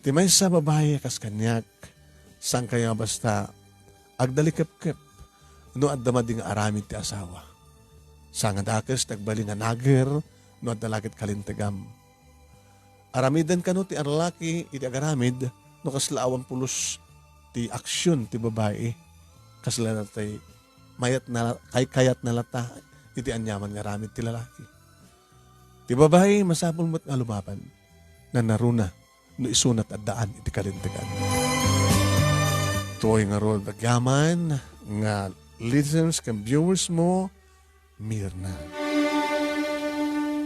Ti maysa a babai a kas kaniak, saan kayo a basta agdalikepkep no adda madi nga aramid ti asawa. Saan nga dakes ti agbalin nga nager no adda la ket kalintegam. Aramiden kano ti lalaki iti agaramid no kasla awan pulos ti aksion ti babai. Kasla natay mayat na, kay-, kayat na lata iti aniaman nga aramid ti lalaki. Ti babai, masapul met nga lumaban. Nanaruna no isunat addaan iti kalintegan. Toy ngarud agyaman nga listeners ken viewers mo, Mirna.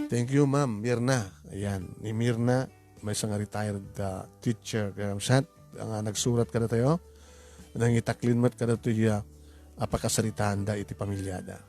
Thank you, Ma'am Mirna. Ayan, ni Mirna, maysa nga retired, uh, teacher, kaya sat, nga nagsurat kadatayo. Nangitaklin met kadatayo, uh, a pakasaritaanda iti pamilyada.